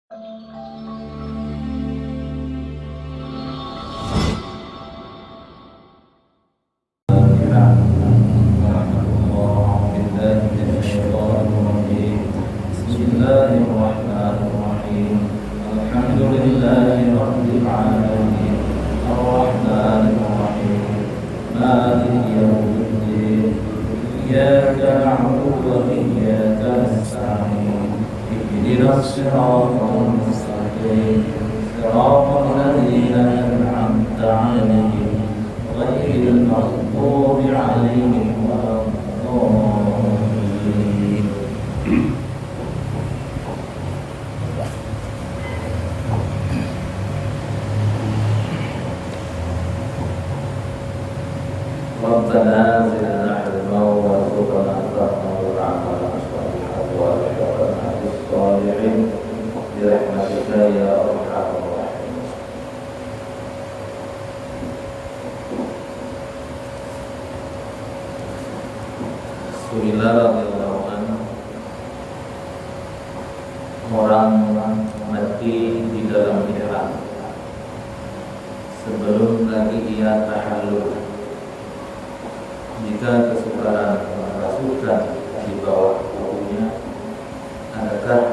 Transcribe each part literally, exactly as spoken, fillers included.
بسم الله الرحمن الرحيم. الحمد لله رب العالمين. الرحمن الرحيم. مالك يوم الدين. إياك نعبد وإياك نستعين. اهدنا الصراط المستقيم. صراط الذين أنعمت عليهم غير المغضوب عليهم ولا الضالين. ربنا زدنا علما وارزقنا فهما وعملا صالحا وألحقنا بالصالحين برحمتك يا أرحم الراحمين. Rasulullah radhiyallahu anhu, orang mati di dalam ihram sebelum lagi ia tahallul. Jika kesukaran merasukkan di bawah kukunya, adakah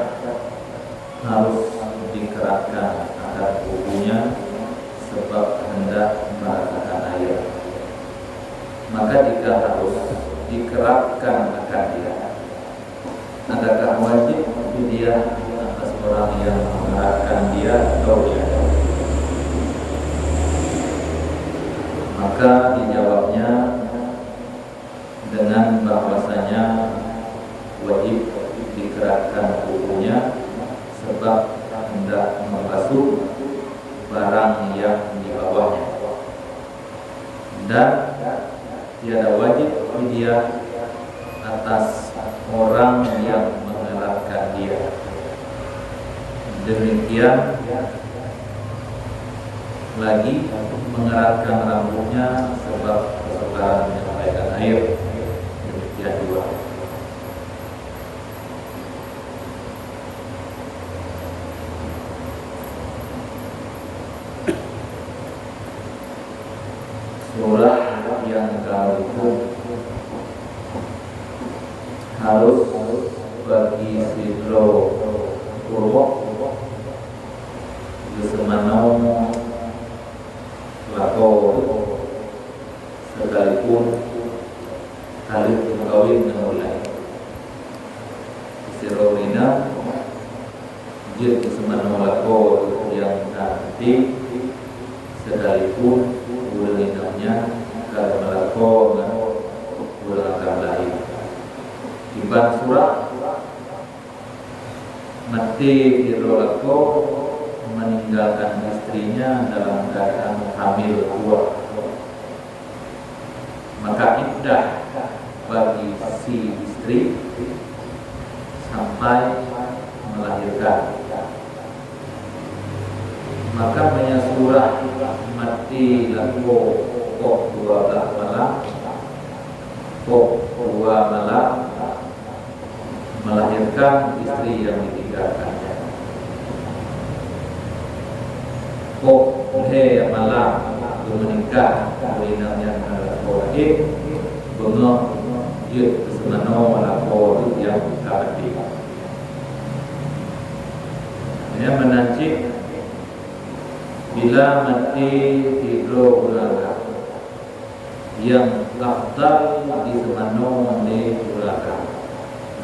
harus dikeratkan akan kukunya sebab hendak merasakan air? Maka jika harus dikeratkan akan dia, adakah wajib fidyah atas orang yang mengeratkan dia atau tidak? Maka dijawabnya dengan bahwasanya wajib dikeratkan kukunya sebab hendak membasuh barang yang di bawahnya. Dan tiada wajib fidyah atas orang yang mengeratkan dia. Demikian lagi mengeratkan rambutnya sebab kesukaran menyampaikan air. Demikian juga surah yang ka likot harus bagi sidroe ureuëng geuseumanoe lakoe, sekalipun ka lheueh meukawen ngon ureuëng laén. Sidroe ureuëng inong jeuet geuseumanoe lakoe nyang ka maté, sekalipun ureuëng inong nyan ka geumeulakoe ngon ureuëng agam laén. Kiban surah, maté sidroe lakoe meninggalkan istrinya dalam keadaan hamil kuat. Maka iddah bagi si istri sampai melahirkan. Maka meunyoe surah maté lakoe poh dua belas malam, poh dua malam, melahirkan istri yang ditinggalkannya. Poh lhée malam geumeunikah, ureuëng inong nyan hana lakoe lagée, beungoh jeuet geuseumanoe lakoe nyang ka maté. Nyan meunan cit bila maté sidroe ureuëng agam, nyang afdal diseumanoe lé ureuëng agam,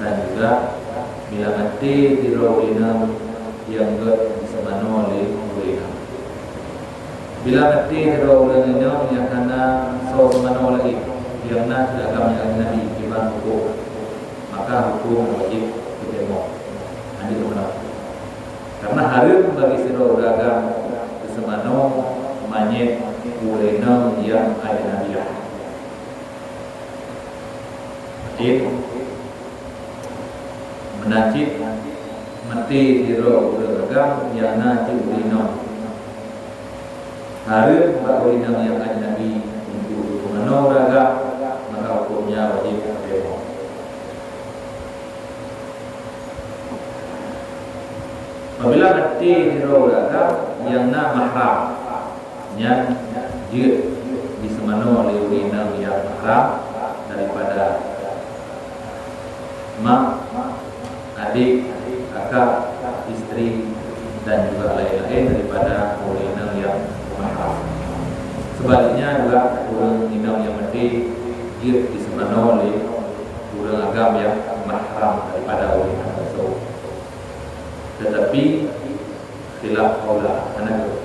dan juga bila maté sidroe ureuëng inong nyang gét diseumanoe lé ureuëng inong. Bila maté sidroe ureuëng inong nyang hana soe seumanoe lagée, nyang na cit agam nyang ajnabi kiban huköm, maka huköm wajéb geuteurimong, hana diseumanoe. Karena hareuem bagi sidroe ureuëng agam geuseumanoe manyét ureuëng inong nyang ajnabiah. Meunan cit maté sidroe ureuëng agam nyang na cit ureuëng inong. Hareuem bak ureuëng inong nyang ajnabi untuk geuseumanoe ureuëng agam, maka hukömnya wajéb geuteurimong. Bila maté sidroe ureueng agam nyang na mahram, nyan jeuet diseumanoe lé ureueng inong nyang mahram daripada mak, adik, kakak, isteri, dan juga lain-lain daripada ureueng inong nyang mahram. Sebaliknya juga, ureueng inong nyang maté jeuet diseumanoe lé ureueng agam nyang mahram daripada ureueng inong. Tetapi khilaf qaula, hana geuh.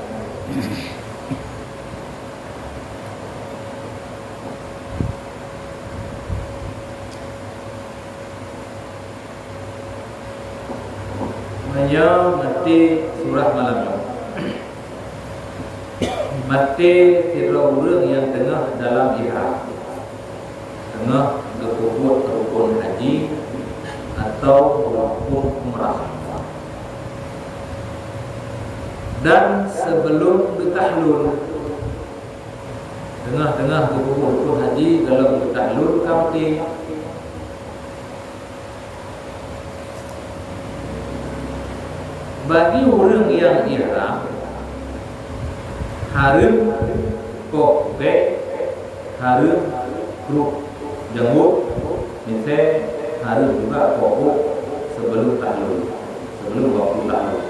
Meunyoe maté surah malam nyoe, maté sidroe ureueng nyang teungoh dalam ihram, teungoh geupeubuet rukun haji atau rukun umrah, dan sebelum geutahlul, teungoh-teungoh geupeubuet rukun haji, golom geutahlul ka maté. Bagi ureueng nyang ihram, hareuem poh bèk, hareuem kruek janggut, misé hareuem juga poh bôk sebelum tahlul, sebelum waktu tahlul.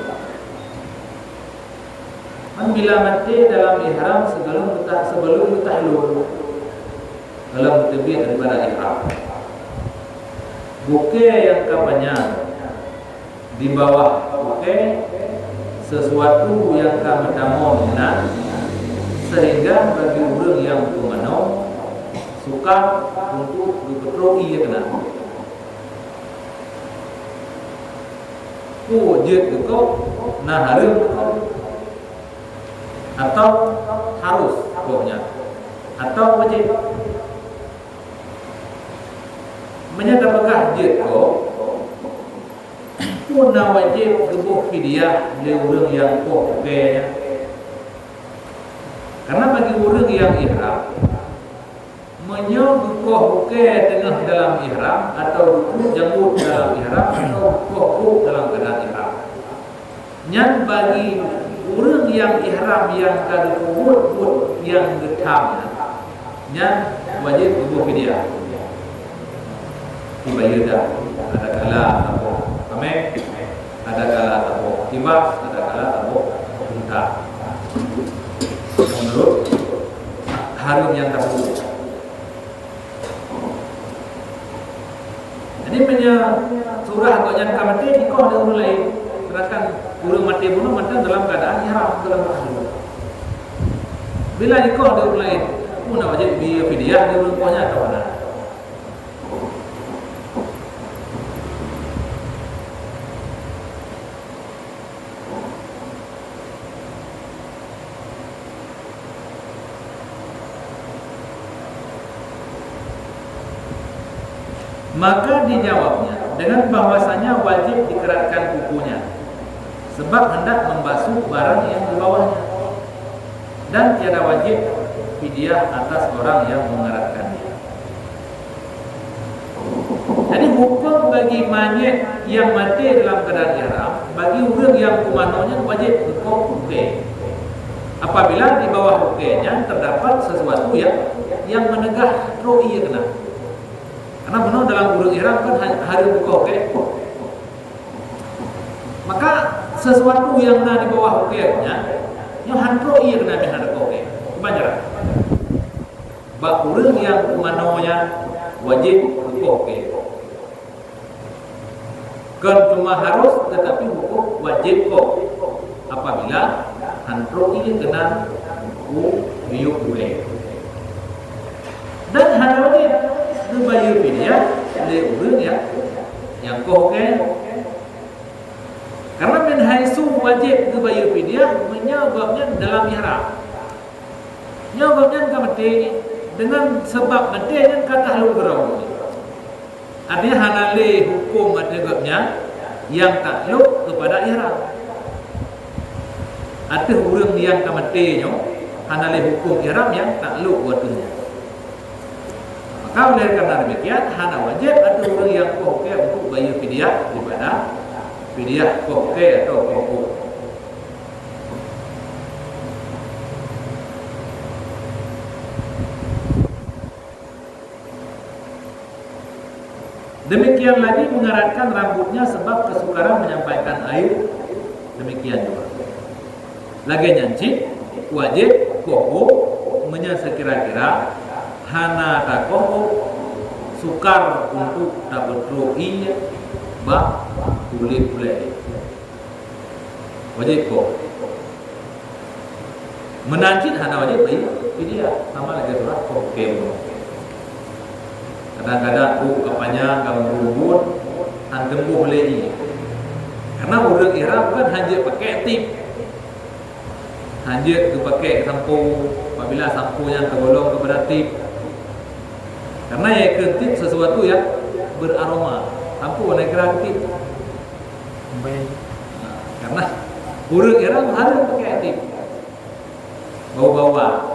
Kan bila maté dalam ihram sebelum ta-, sebelum tahlul, golom teubiet daripada ihram. Bukée nyang ka panyang di bawah bukée, sesuatu nyang ka meutamong meunan, sehingga bagi ureueng nyang peumanö sukar untuk geupeutrok ié keunan. Peue jeuet geukoh, na hareuem geukoh, atau harus geukoh nyan, atau wajéb? Meunyoe tapeugah jeuet koh, peue na wajéb geuboh fidyah lé ureueng nyang koh bukée nyan? Karena bagi ureueng nyang ihram, meunyoe geukoh bukée teungoh dalam ihram, atau geukruek janggut dalam ihram, atau geukoh bôk dalam keuadaan ihram, nyan bagi ureueng nyang ihram nyang ka geupeubuet buet nyang geutham nyan, nyan wajéb geuboh fidyah. Dibayeue dah, adakala saboh kaméng, adakala saboh kibas, adakala saboh unta. Meunurot hareuem nyang dahulu. Jadi, meunyoe surah gobnyan ka maté, jikoh lé ureueng laén, sedangkan ureueng maté bunoe mantong dalam keuadaan ihram, dalam ihram. Bila jikoh lé ureueng laén, peue na wajéb bri fidyah lé ureueng koh nyan atawa hana? Maka dijawabnya dengan bahwasanya wajib dikeratkan kukunya, sebab hendak membasuh barang yang di bawahnya, dan tiada wajib fidyah atas orang yang mengeratkannya. Jadi, huköm bagi manyét nyang maté dalam keuadaan ihram, bagi ureuëng nyang peumanö nyan wajéb geukoh bukée, apabila di bawah bukée nyan teudapat sesuatu nyang, nyang meuneugah trok ié keunan. Karena meunoe dalam ureuëng ihram kan ha-, hareuem geukoh bukée. Maka, sesuatu nyang na di bawah bukée nyan, nyoe han trok ié keunan meuhana geukoh bukée. Kiban cara? Bak ureuëng nyang peumanö nyan wajéb geukoh bukée. Kon cuma harus, tetapi huköm wajéb koh apabila han trok ié keunan u miyueb bukée. Dan hana wajéb geubayeue fidyah lé ureuëng nyang, nyang koh bukée. Karena min haitsu wajéb geubayeue fidyah meunyoe gobnyan dalam ihram. Nyoe gobnyan ka maté, deungon sabab maté nyan ka tahlul keudroe. Artinya hana lé huköm ateueh gobnyan nyang taklok keupada ihram. Ateueh ureuëng nyang ka maté nyoe hana lé huköm ihram nyang taklok u ateueh nyan. Maka oleh karena demikian, hana wajéb ateueh ureuëng nyang koh bukée untuk bayeue fidyah daripada Fidyah koh kèe atau koh ôk. Demikian lagi mengeratkan rambutnya sebab kesukaran menyampaikan air, demikian juga. Lagèe nyan cit wajéb koh ôk meunyoe seukira-kira hana takoh ôk, sukar untuk tapeutrok ié bak kulét ulèe. Wajéb koh. Meunan cit hana wajéb bri fidyah, sama lagèe surah koh kèe bunoe. Kadang-kadang ôk ka panyang, ka meurumbot, han teumbôh lé ié. Karena ureueng ihram kan han jeuet pakèk tip. Han jeuet geupakèk sampo, apabila sampo nyan teubolong keupada tip. Karena nyang kheun tip sesuatu yang beraroma. Sampo na kira tip. Baik. Nah, karena ureueng ihram harus pakèk tip. Bau-bauan.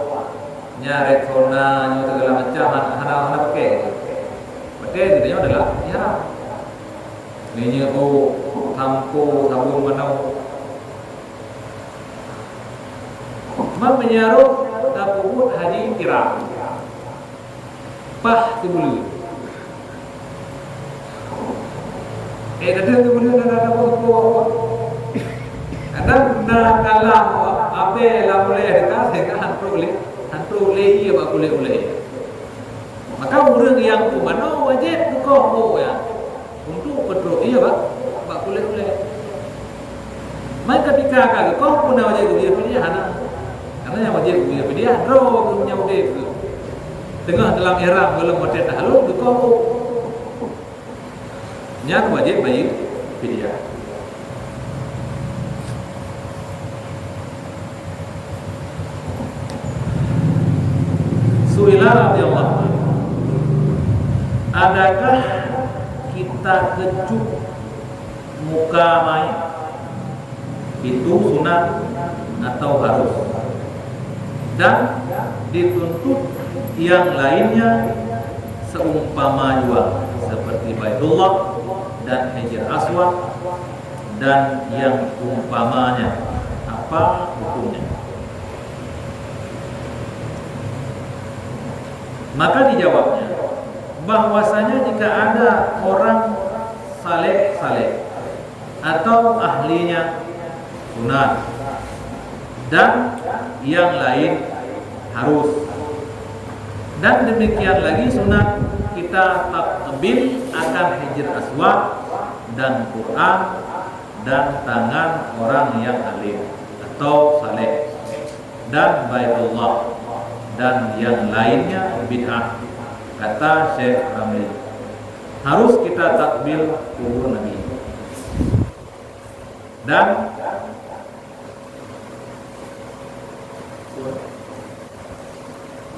Nyan Rexona, nyoe segala macam, hana, hana, hana pakèk. Pakèk tip nyoe adalah ihram. Minyeuk ôk, sampo, sabon manoe. Cuma meunyoe tapeubuet haji kiram. Paih sibuleuen. Eh, teudeungoe sibuleuen na, na, na, na, na, na, na, na, abée lam ulèe teuka, sehingga han trok lé, han trok lé ié bak kulét ulèe. Maka ureueng nyang pumanö wajéb geukoh ôk nyan untuk peutrok ié bak, bak kulét ulèe. Man ketika ka geukoh, peue na wajéb geubri fidyah? Hana. Karena nyang wajéb geubri fidyah droe ureueng nyang udép. Teungoh dalam ihram, gohlom watèe tahallul, geukoh ôk. Nyan wajéb bayeue fidyah. Su'ila radhiyallahu anhu, adakah kita kecup muka mayit itu sunat atau harus? Dan dituntut yang lainnya seumpama jua seperti Baitullah dan Hajar Aswad dan yang umpamanya, apa hukumnya? Maka dijawabnya bahwasanya jika ada orang saleh-saleh atau ahlinya sunat, dan yang lain harus. Dan demikian lagi sunat kita takbil akan Hajar Aswad dan Quran dan tangan orang yang alim atau saleh dan Baitullah dan yang lainnya bid'ah, kata Syekh Ramli. Harus kita takbil kubur Nabi. Dan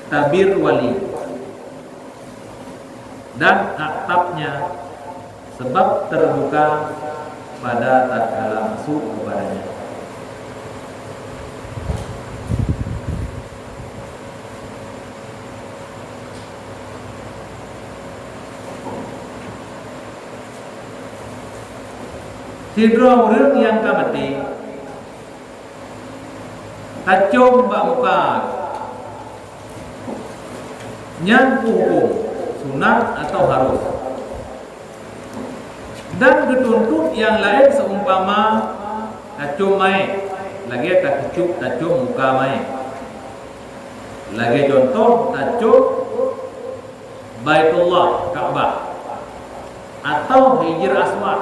tabir wali dan atapnya, sebab terbuka pada tatkala masuk kepadanya. Sidroe ureueng nyang ka maté tacôm bak muka, nyan peue hukôm, sunat atau harus? Dan geutuntut nyang laén seumpama tacôm manyét, lagèe takeucup tacôm muka manyét. Lagèe cuntoh, tacôm Baitullah, Ka'bah, atau Hajar Aswad,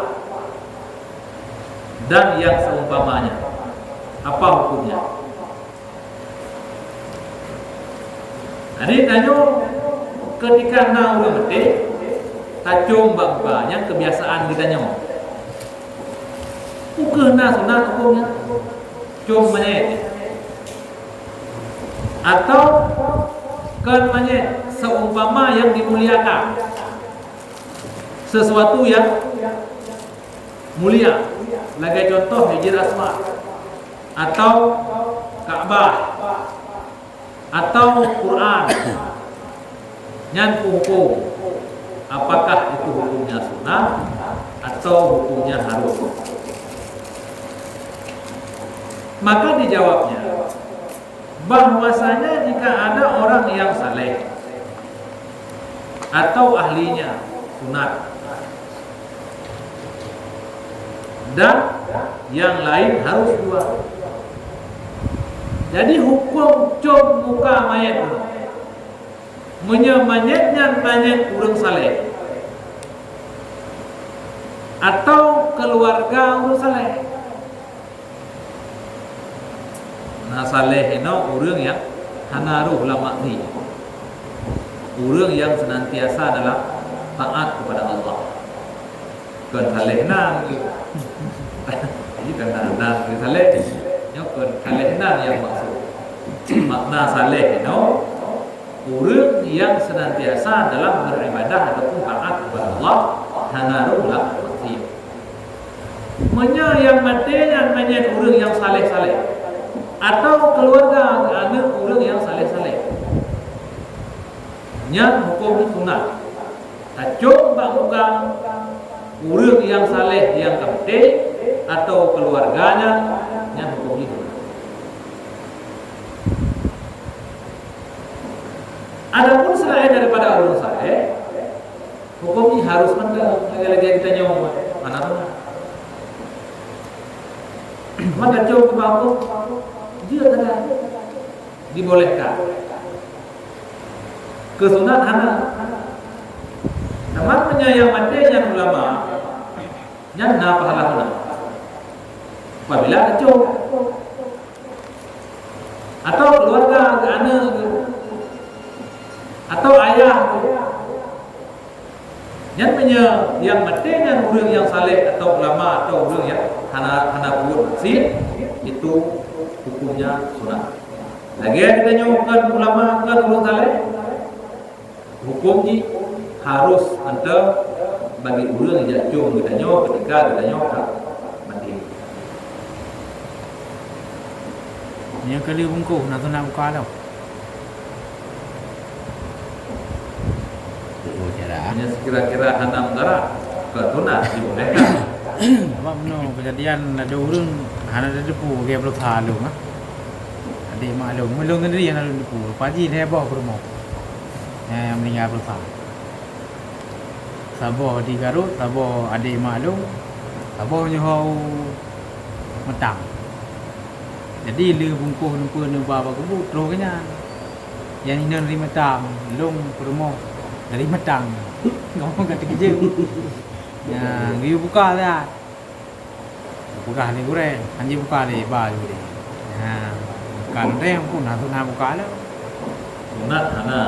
dan yang seumpamanya. Apa hukumnya? Jadi, tanyoe ketika na ureueng maté, tacôm bak muka, nyan kebiasaan geutanyoe. Peu kheueh na sunat hukumnya? Côm manyét. Atau kon manyét, seumpama nyang dimuliakan, sesuatu yang mulia, lagèe cuntoh Hajar Aswad, atau Ka'bah, atau Quran. Nyan peue hukôm? Apakah itu hukumnya sunat atau hukumnya harus? Maka dijawabnya, bahwasanya jika ada orang yang saleh atau ahlinya sunat dan yang lain harus dua. Jadi hukum com muka mayat tu, meunyoe mayat nyan mayat ureuëng saleh atau keluarga ureuëng saleh. Na saleh inoe ureuëng nyang hana rôh lam maksiat. Ureuëng nyang senantiasa dalam taat kepada Allah. Kon saleh nan. Jadi kon nan, nan saleh. Nyoe kon saleh nan nyang maksud. Makna saleh inoe ureuëng nyang senantiasa dalam beribadah ataupun taat kepada Allah, hana rôh lam maksiat. Meunyoe nyang maté nyan manyét ureuëng nyang saleh-saleh, atawa keuluwarga aneuëk ureuëng nyang saleh-saleh, nyan huköm sunat. Tacok bak muka ureuëng nyang saleh nyang ka maté, atawa keuluwarga nyan, nyan huköm jih sunat. Adapun selain daripada ureuëng saleh, huköm jih harus mantong, lagée-lagée geutanyoe, hana sunat. Maka cok bak huköm, jeuet hana dibolehkan. Keu sunat hana. Teuma meunyoe nyang maté nyan ulama, nyan na pahala sunat. Apabila tacok, atawa keuluwarga, aneuëk, atawa ayah, nyan meunyoe nyang maté nyan ureuëng nyang saleh, atawa ulama, atawa ureuëng nyang hana, hana buet maksiat, itu hukumnya sunat. Lagée geutanyoe kon ulama, kon ureuëng saleh, huköm jih harus mantong bagi ureuëng nyang jak com geutanyoe ketika geutanyoe ka maté. Nyang keu lheueh bungkôh na sunat buka lom. Oh, cara. Hanya sekira-kira hana meudarah, kon sunat dibolehkan. Sebab meunoe kejadian ada ureuëng hana teudepu lagée beureusaha lom, ah. Adék mak lôn, lôn sendiri hana lôn depu. Lepas jih lhée boh peurumoh nyang meuninggai beureusaha. Saboh di Garut, saboh adék mak lôn, saboh nyoe u Meutang. Jadi lheueh bungkôh neupeu neuba bak kubu, troh keu nyan. Nyang inong dari Meutang, lôn peurumoh dari Meutang. Ngomong ka teukeujeuet. Nyan, geuyue buka siat. Peugah lé gurée, hanjeuet buka lé ba gurée. Nah, buka lé pun hana buka lé. Sunat hana,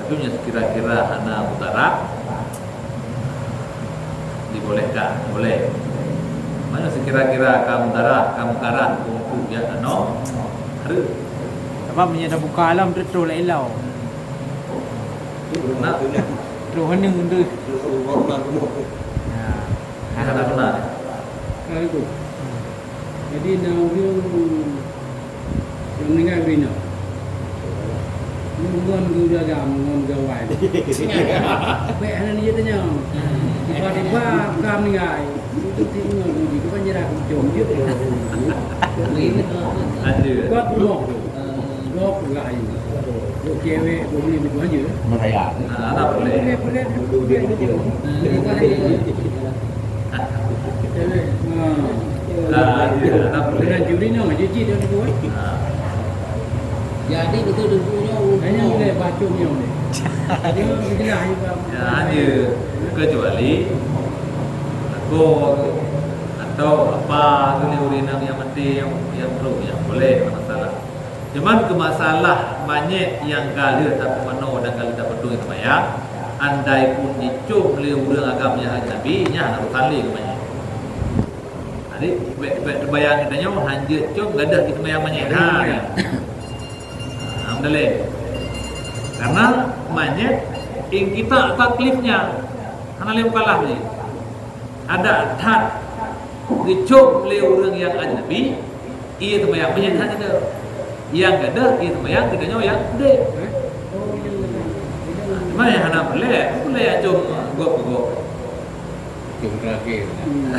tapi meunyoe sekira-kira hana mudarat, dibolehkan, boleh. Mana sekira-kira ka mudarat, ka mukarat untuk dia tanoh, harus. Sebab meunyoe dah buka lom, beutôi lah ilau. Sunat. Terus hana tu. Ya. Ada sunat. Assalamualaikum. Jadi na ureuëng nyang meuninggai bri nyoe. Ngon geujaga, ngon gawai. Bèk hana nijak tanya. Tiba-tiba ka meuninggai. Itu ti ngon uji, bukan nyerah kucung. Ada. Buat rumah tu. Dok lain. Dok cewek, dok ni, dok aja. Meraya. Boleh, boleh, boleh. Cewek. Ha. Ah, iya, tak boleh. Dengan juri ni, orang jijik dia tu, eh. Ha. Jadi, betul tu, tu, tu. Hanya boleh baca ni, boleh. Dia jelas, ya, Pak. Ya, hanya kecuali aku atau apa tu ni, ureuëng nyang mati, nyang, nyang tu, nyang boleh, tak masalah. Cuman keu masalah manyét nyang ka lheueh tapeumanoe dan ka lheueh tapeudong seumayang, andai pun jicom lé ureuëng agam nyang ajnabi, nyan hana urusan lé keu manyét. Jadi, bèk, bèk teubayang geutanyoe, hanjeuet com gadoh jiseumayang manyét. Ha, nyan. Ha, alhamdulillah. Karena manyét, in kita taklifnya, hana lé mukallaf lé. Adak that geucok lé ureuëng nyang ajnabi, ie teumayang manyét that gadoh. Nyang gadoh ie teumayang geutanyoe nyang udeb. Cuma nyang hana peureulée, peureulée nyang com gob-gob. Terakhir. Hmm.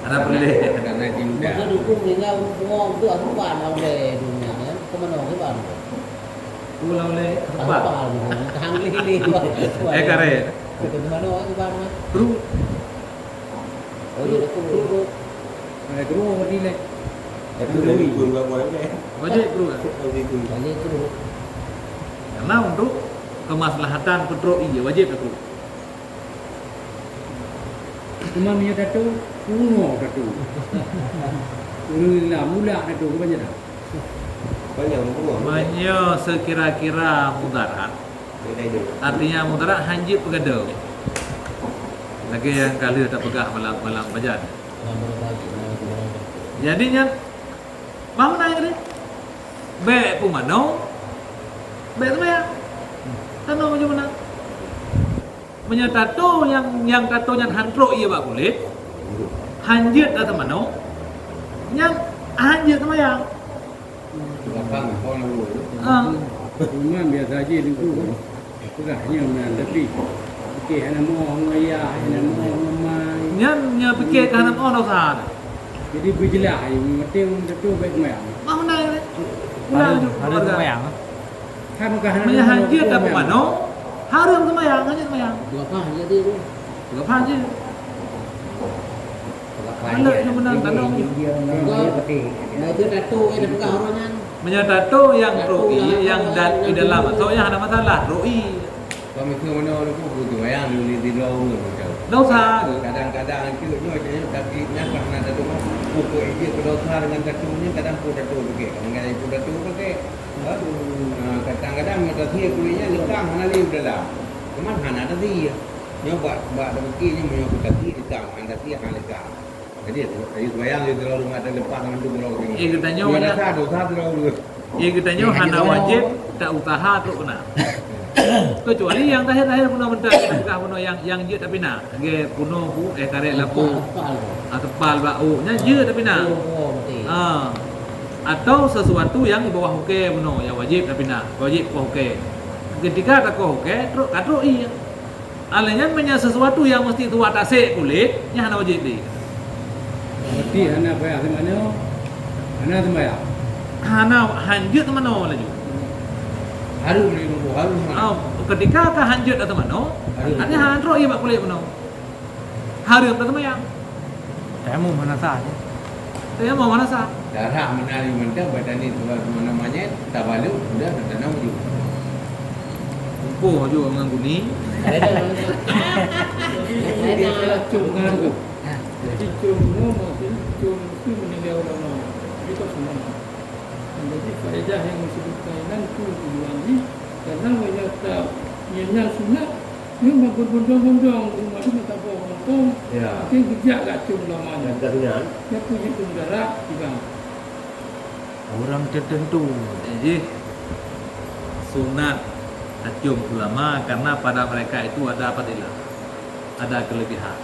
Ada boleh. Karena cinta. Masa dukung tinggal semua untuk asupan oleh dunia, ya. Kemana asupan? Pulang oleh asupan. Asupan, tahan lili. Eh, karet. Kemana asupan? Kru. Oh, iya, kru. Kru. Eh, kru, berarti leh. Kru. Wajib kru, kan? Wajib kru. Karena untuk kemaslahatan petruk iya, wajib kru. Cuma meunyoe tato, pungoh tato. Ureueng Islam mulak tato, ke banyak dah? Banyak pungoh. Meunyoe sekira-kira mudarat, artinya mudarat hanjeuet peugadôh. Lagèe nyang ka lheueh tapeugah malam, malam pajan. Jadi nyan, bagaimana ini? Bèk peumanö, bèk seumayang. Tanoh macam mana? Meunyoe tato nyang, nyang tato nyan han trok ié bak kulét, hanjeuet tateumanoe, nyan hanjeuet seumayang. Belakang, kau nak dulu. Ah. Cuma biasa aja dulu. Peugah nyoe meunan, tapi pikir hana meu'oh ngon ayah, hana meu'oh ngon ma. Nyan, nyan pikir ka hana meu'oh dosa. Jadi beujeulaih, maté ureueng tato bèk seumayang. Mah meunan, eh? Ulang hareuem, hareuem seumayang. Kan ka hana meu'oh, hanjeuet tapeumanoe, hareuem seumayang, hanjeuet seumayang. Dua pah jadi tu. Dua pah je. Aneuk nyoe meunan tanoh. Nah, itu tato yang dipegang orang nyan. Meunyoe tato nyang trok ié, nyang dat-, di dalam, maksudnya hana masalah, trok ié. Kalau misalnya mana orang tu, tu wayang, dia boleh tidur, dia boleh tahu. Dosa tu. Kadang-kadang itu, nyoe, nyoe, tapi nyan karena tato, pokok dia berdosa dengan tato ni, kadang pun tato pakai, kadang-kadang pun tato pakai. Ha? Ha, kadang-kadang mata sia kulitnya lekang, hana lé dalam. Cuman hana ada sia. Nyoe bak, bak dengki ni meunyoe beutati lekang, hana sia hana lekang. Jadi, ayo sembahyang, ayo terlalu mata lepas dengan tu terlalu tinggi. Eh, geutanyoe hana dosa, dosa terlalu. Eh, geutanyoe hana wajéb tak usaha trok keunan. Kecuali nyang tahir-tahir bunoe mantong, bunoe nyang, nyang jeuet tapi na. Lagèe bunoe bu, eh, karét lapôk. Ateuh pal bak u, nyan jeuet tapi na. Ha. Atau sesuatu yang di bawah ukèe bunoe, nyang wajéb tapi na. Wajéb koh ukèe. Ketika takoh ukèe, trok, ka trok ié. Alèh nyan meunyoe sesuatu nyang meusti tuha tasék kulét, nyan hana wajéb lé. Berarti hana payah seumanoe, hana sembahyang. Hana, hanjeuet seumanoe laju. Hareuem lé nunggu, hareuem. Ah, ketika ka hanjeuet seumanoe, hareuem. Artinya hana trok ié bak kulét bunoe. Hareuem taseumbahyang. Tayamum hana sah, ya? Tayamum hana sah. Darah menari mentah, badan ni tuan mana manyet, tabaluk, udah, dah tanam ju. Lumpuh ju ngon guni. Dia salah cong kan tu. Jadi cong tu, maksud cong tu meninggal ulama. Itu semua. Jadi faedah yang disebutkan itu tujuan ni, karena menyata nyenyak sunat, Nyoe meubeubondong-bondong, ureueng malu meusaboh mantong, ya. Mungkin geujak gak cong lama nyan. Dan kat nyan. Nyan pun jeuet keu mudarat, Bang. Orang tertentu. Jih, sunat tacong ulama karena pada mereka itu ada fadilah, ada kelebihan.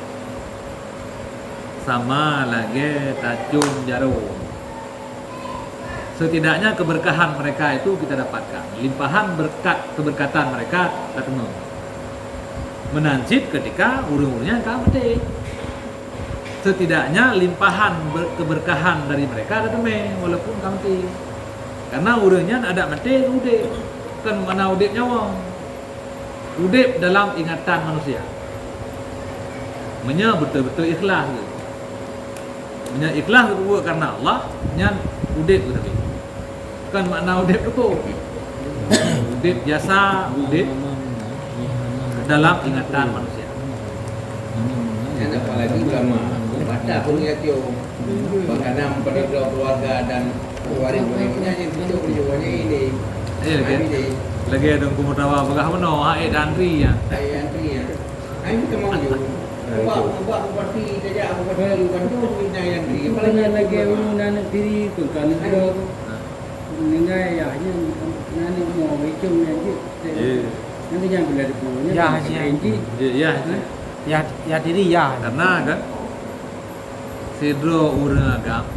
Sama lagèe tacong jaroe. Setidaknya keberkahan mereka itu kita dapatkan. Limpahan berkat, keberkatan mereka ka teumé. Meunan cit ketika ureueng-ureueng nyan ka maté. Setidaknya limpahan ber-, keberkahan dari mereka ka teumé, walaupun ka maté. Karena ureueng nyan adak maté udép, kon makna udép nyawöng. Udép dalam ingatan manusia. Meunyoe beutôi-beutôi ikhlas geuh. Meunyoe ikhlas geuh peubuet karena Allah, nyan udép geuh tapi. Kon makna udép teupeu. Udép biasa, udép dalam ingatan manusia. Dan apalagi ulama, batas pun yakin. Makanan pada keluarga dan waris-warisnya yang hidup di rumahnya ini. Eh, lagi, lagi ada hukum utawa peugah meunoe, hai dan antri ya. Hai antri ya. Hai kita mau ju. Ubah, ubah bupati saja, bupati bukan tu, kita yang antri. Apalagi lagi ureueng aneuk diri tu kan. Meninggai ya, nyan aneuk mau itu yang je. Nanti yang boleh dipunya. Ya, ya. Ya, ya. Ya, ya diri ya. Karena kan sidroe ureueng agam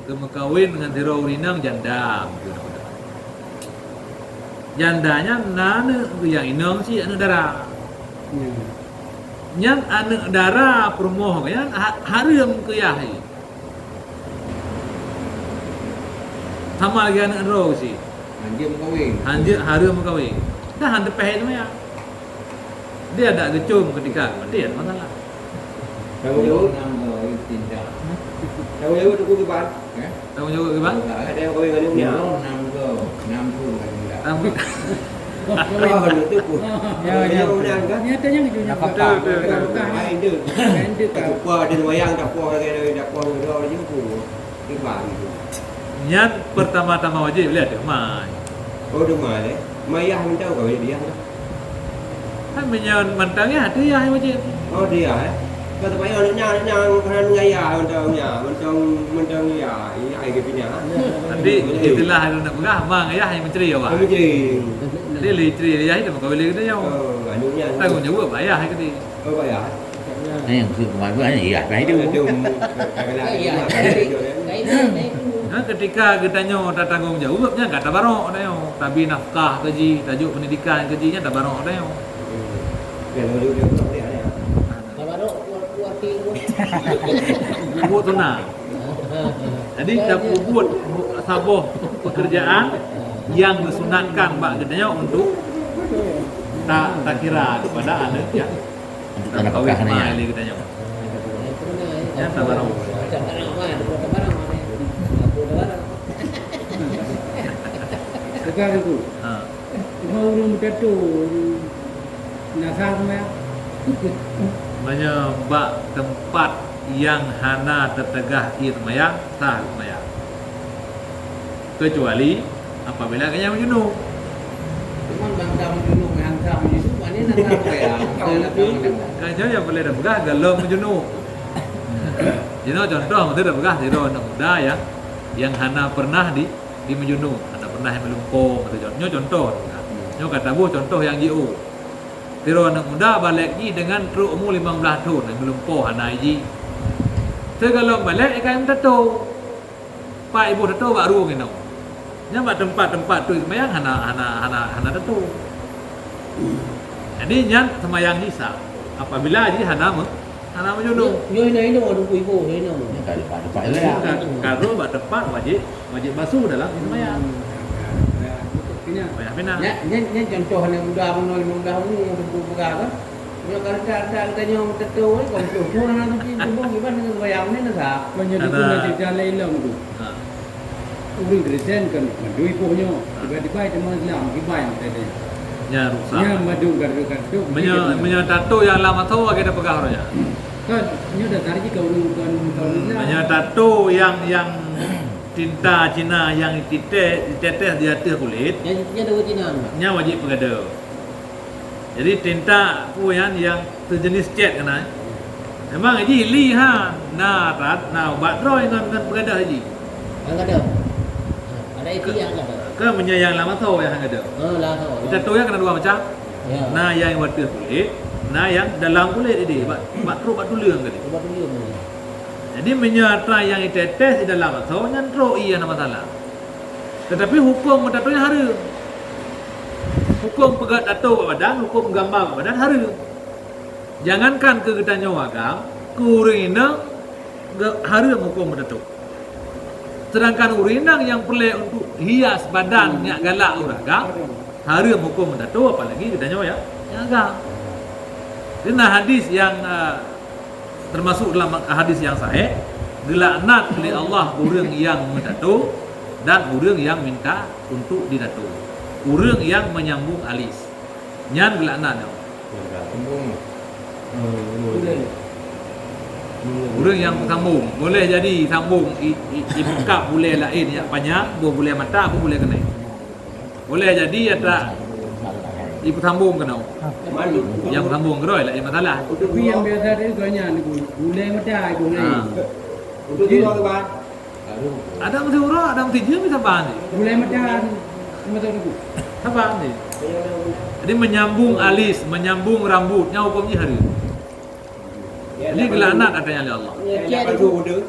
geumeukawen ngon sidroe ureueng inong janda. Janda nyan na aneuk nyang inong cit aneuk dara. Ya. Nyan aneuk dara peurumoh nyan ha-, hareuem keu yah jih. Sama lagèe aneuk droe cit. Hanjeuet meukawen. Hanjeuet hareuem meukawen. Dah han teupèh teuma ya. Dia dak geucom keutika mati ada masalah. Tanggong jaweueb. Tanggong jaweueb tu kiban. Eh? Tanggong jaweueb kiban? Ada yang kawin dengan dunia. Enam go, enam pun kan. Enam pun. Oh, itu pun. Ya, ya. Yang menang kan? Nyatanya gitu, nyata. Betul, betul, betul. Main tu. Main tu kan. Kupa ada wayang, dah kuah lagi, dah kuah lagi, dah kuah lagi. Nyan pertama-tama wajéb lé teumai. Oh, teumai lé. Mayah mantong ka wajéb diah dah. Kan meunyoe mantong yah, diah wajéb. Oh, diah, eh. Ka teupayah aneuk nyan, aneuk nyan, hana ngon ayah mantong nyan, mantong, mantong yah, yah ai geuh pinah. Tapi istilah ureueng nak peugah, ma ngon ayah nyang meucre awak. Oh, meucre. Jadi lé cre ayah itu meukawen lé geutanyoe. Oh, aneuk nyan. Tanggong jaweueb ayah geutanyoe. Oh, ayah. Nah, yang keu keumaluan, iya, nah itu. Nah, ketika geutanyoe tatanggong jaweueb, nyan ka tabarok tanyoe. Tabi nafkah keu jih, tajok pendidikan keu jih, nyan tabarok tanyoe. Tabarok, kuat-kuat. Bubuet sunat. Jadi, tapubuet saboh pekerjaan yang disunatkan bak geutanyoe untuk ta-, takira kepada aneuk yang Untuk tanda kawin pakah ni, ya. Lé geutanyoe. Ya, tabarok. Pegang itu. Ha. Cuma ureueng beutatu, na sah seumayang. Meunyoe bak teumpat nyang hana teuteugah ie seumayang, sah seumayang. Kecuali apabila geutanyoe meujunub. Cuman bangsa meujunub, bangsa meujunub, maknanya na sah seumayang. Kan nyoe nyang peureulèe tapeugah gohlom meujunub. Jinoe contoh, maksud tapeugah sidroe aneuk muda nyang, nyang hana pernah di, di meujunub, hana pernah meulumpo, maksud contoh. Nyoe contoh tapeugah. Nyoe ka taboh contoh nyang jiôh. Sidroe aneuk muda balek jih deungon trok umu limong blaih thon, meulumpo hana jih. Sigohlom balek, ka meutato. Pat iboh tato bak rueng inong. Nyan bak teumpat-teumpat tu seumayang hana, hana, hana, hana tato. Jadi nyan seumayang jih sah. Apabila jih hana me-, hana meujunub. Nyoe, nyoe inong, ada iboh, nyoe inong. Nyan ka teumpat, teumpat. Ka, ka rôh bak teumpat wajéb, wajéb basuh dalam seumayang. Payah pinah. Nyan, nyan, nyan contoh aneuk muda bunoe limong blaih umu, teungku peugah kan. Nyoe ka rata-rata geutanyoe meuteuteu, eh, kon ploh thon hana suci, tuboh kiban deungon seumayang ni na sah. Kon nyoe dukun na cerita laén lom tu. Ha. Ureueng Kristen kan mandum iboh nyoe, ha, tiba-tiba teuma Islam, kiban tadi. Nya rusak. Nya mandum gadoh-gadoh. Meunyoe, meunyoe tato nyang lam asoe, kita peugah roh nyan. Kan, nyoe dasar jih ka ureueng bukan, bukan Islam. Meunyoe tato nyang, nyang tinta Cina nyang ditetes, ditetes di ateueh kulét. Nyan, nyan tato Cina tu. Nyan wajéb peugadoh. Jadi tinta peue nyan nyang seujenis cat keunan. Memang jih li ha, na rat, na ubat droe ngon, ngon peugadoh jih. Nyang gadoh. Ada isi nyang gadoh. Ke meunyoe nyang lam asoe nyang gadoh. Oh, lam asoe. Kita tu nyang keunan dua macam. Ya. Na nyang ateueh kulét, na nyang dalam kulét tadi, bak, bak trok bak tuleueng tadi. Bak tuleueng tadi. Jadi meunyoe atra nyang ditetes di dalam asoe nyan trok ie hana masalah. Tetapi huköm meutato nyan hareuem. Huköm peugöt tato bak badan, huköm gamba bak badan hareuem. Jangankan keu geutanyoe agam, keu ureueng inong ge-, hareuem huköm meutato. Sedangkan ureueng inong nyang peureulèe untuk hias badan nyak galak ureueng agam, hareuem huköm meutato, apalagi geutanyoe nyang, nyang agam. Di na hadis nyang, eh, Teumasok dalam hadis nyang sahih, geulaknat lé Allah ureueng nyang meutato dan ureueng nyang minta untuk ditato. Ureueng nyang menyambung alis, nyan geulaknat. Ureueng nyang sambung, boleh jadi sambung i, i, ipeukab bulèe laén nyang panyang, boh bulèe mata, boh bulèe keuneuk. Boleh jadi atra ipeusambong keunoe. Nyang peusambong keudroe laén masalah. Tapi nyang biasa tadi bukan nyan, Ibu. Gulai mata, Ibu, lain. Ha. Untuk dua tu, Bang. Ada mesti urat, ada mesti jeuem, saban je. Gulai mata, mata tu. Saban je. Jadi menyambung alis, menyambung rambut, nyan huköm jih hareuem. Jadi geulaknat atra nyan lé Allah. Jadi banyak bodoh.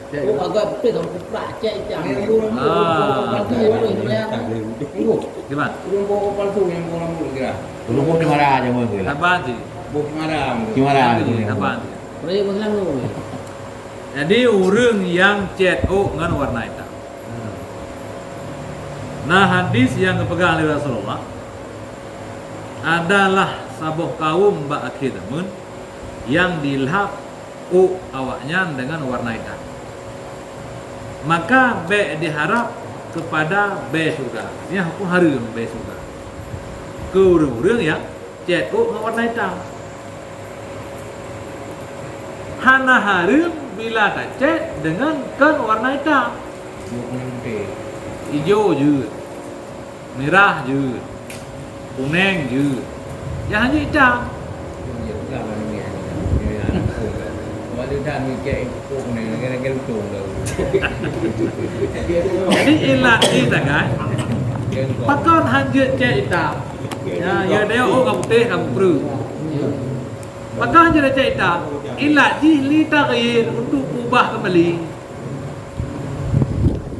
Oh, agak betul kamu kuprak cek itam. Ah. Palsu, palsu, palsu, ya. Gimana? Ureueng boh palsu nyang boh rambut kira. Ureueng boh kimara aja mungkin lah. Saban sih. Boh kimara mungkin. Kimara mungkin. Saban sih. Proyek boh selang tu. Jadi, ureueng nyang cét ôk ngon warna itam. Nah, hadis nyang geupeugah lé Rasulullah adalah saboh kaum bak akhé zaman nyang dilhab ôk awaknyan deungon warna itam. Maka bék diharab keupada bée syeuruga. Nyan hukôm hareuem bée syeuruga keu ureueng-ureueng nyang cét ôk ngon warna itam. Hana hareuem bila tacét deungon kon warna itam. Ijo jeuet, mirah jeuet, kuneng jeuet, nyang hana itam. Jadi ilat jih tagai, pakon han jeuet cét itam. Ya, ya, dia, oh, ka putéh, ka peukreueh. Pakon han jeuet cét itam, ilat jih li taghyir, untuk ubah kembali.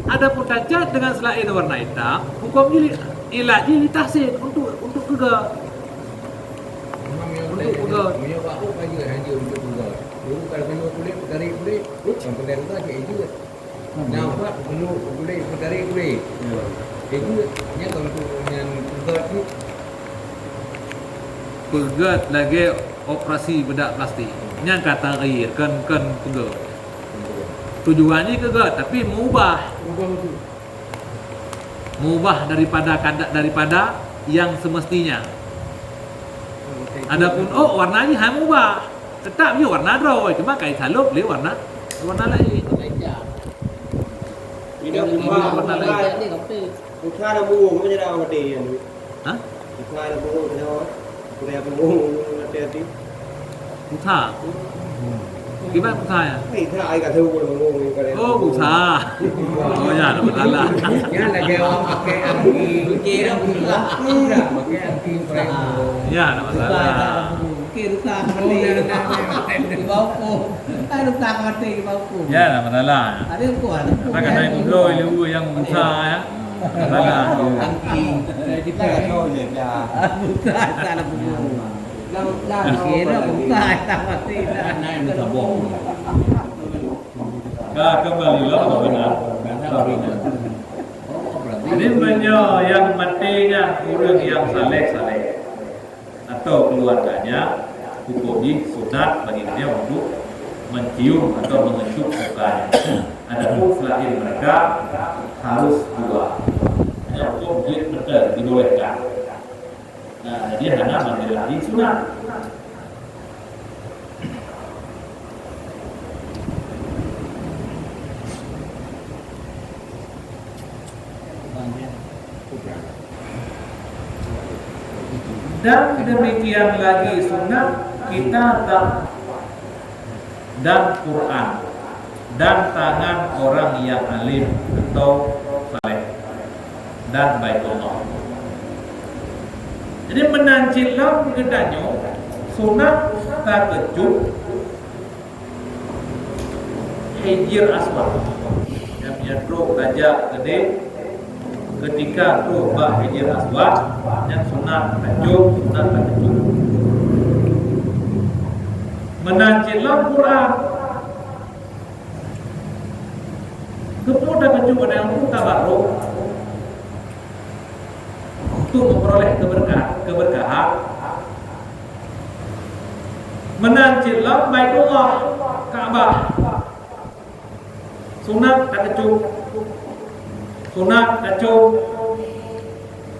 Adapun tacét deungon seulaén warna itam, hukôm jih li-, ilat jih li tahsin, untuk, untuk keugét. Untuk keugét. Meunyoe bak ôk ka jeuet, han jeuet untuk keugét. Dulu kalau keunoe kulét, peutarek kulét, kan peutarek kulét, cek jeuet. Nah, ubat peutarek kulét. Jadi, nyan kalau untuk nyan peugét tu. Peugét lagèe operasi beudak plastik. Nyan ka taghyir, kon, kon peugét. Tujuan jih keugét, tapi meubah. Meubah daripada kada-, daripada yang semestinya. Adapun ôk, warna jih han meubah. Teutap jih warna droe, cuma ka jisalôb lé warna, warna laén. Inong buta, warna laén. Buta na buông, macam mana awak dia ni? Hah? Buta na buông, macam mana? Buta na buông, hati-hati. Buta? Gimana buta ya? Hei, tak, ai kat saya buông, buông, buông, buông. Oh, buta. Oh, ya, nama salah. Nyan lagèe awak pakai anting. Kira buta. Pakai anting, pakai. Ya, nama salah. Mungkin rusak mati. Di bawah hukum. Kan rusak mati di bawah hukum. Ya, nama salah. Ada hukum, ada hukum. Maka saya ngobrol dulu yang buta, ya. Nama salah. Angki. Kita tak tahu je, ya. Buta, salah hukum. Kira buta, tak mati. Nah, ini tak bohong. Ka keumbali lom keubeunang. Jadi, meunyoe nyang maté nyan ureueng nyang saleh-saleh atau keuluwarganya, huköm jih sunat bagi dia untuk mencium atau mengecup mukanya. Adapun selain mereka, harus dua. Hanya huköm jih betul dibolehkan. Nah, jadi hana mandiri lagi sunat. Dan demikian lagi sunat kita tak dan Quran, dan tangan orang yang alim atau saleh, dan Baitullah. Jadi, meunan cit lom geutanyoe sunat takeucup Hijir Aswad. Nyang, nyang trok tajak keudeh, ketika trok bak Hijir Aswad, nyan sunat takeucup, sunat takeucup. Meunan cit lom Quran. Keupeue takeucup, ada nyang kheun tabaruk untuk memperoleh keberkah-, keberkahan. Meunan cit lom Baitullah, Ka'bah. Sunat takeucup. Sunat takeucup.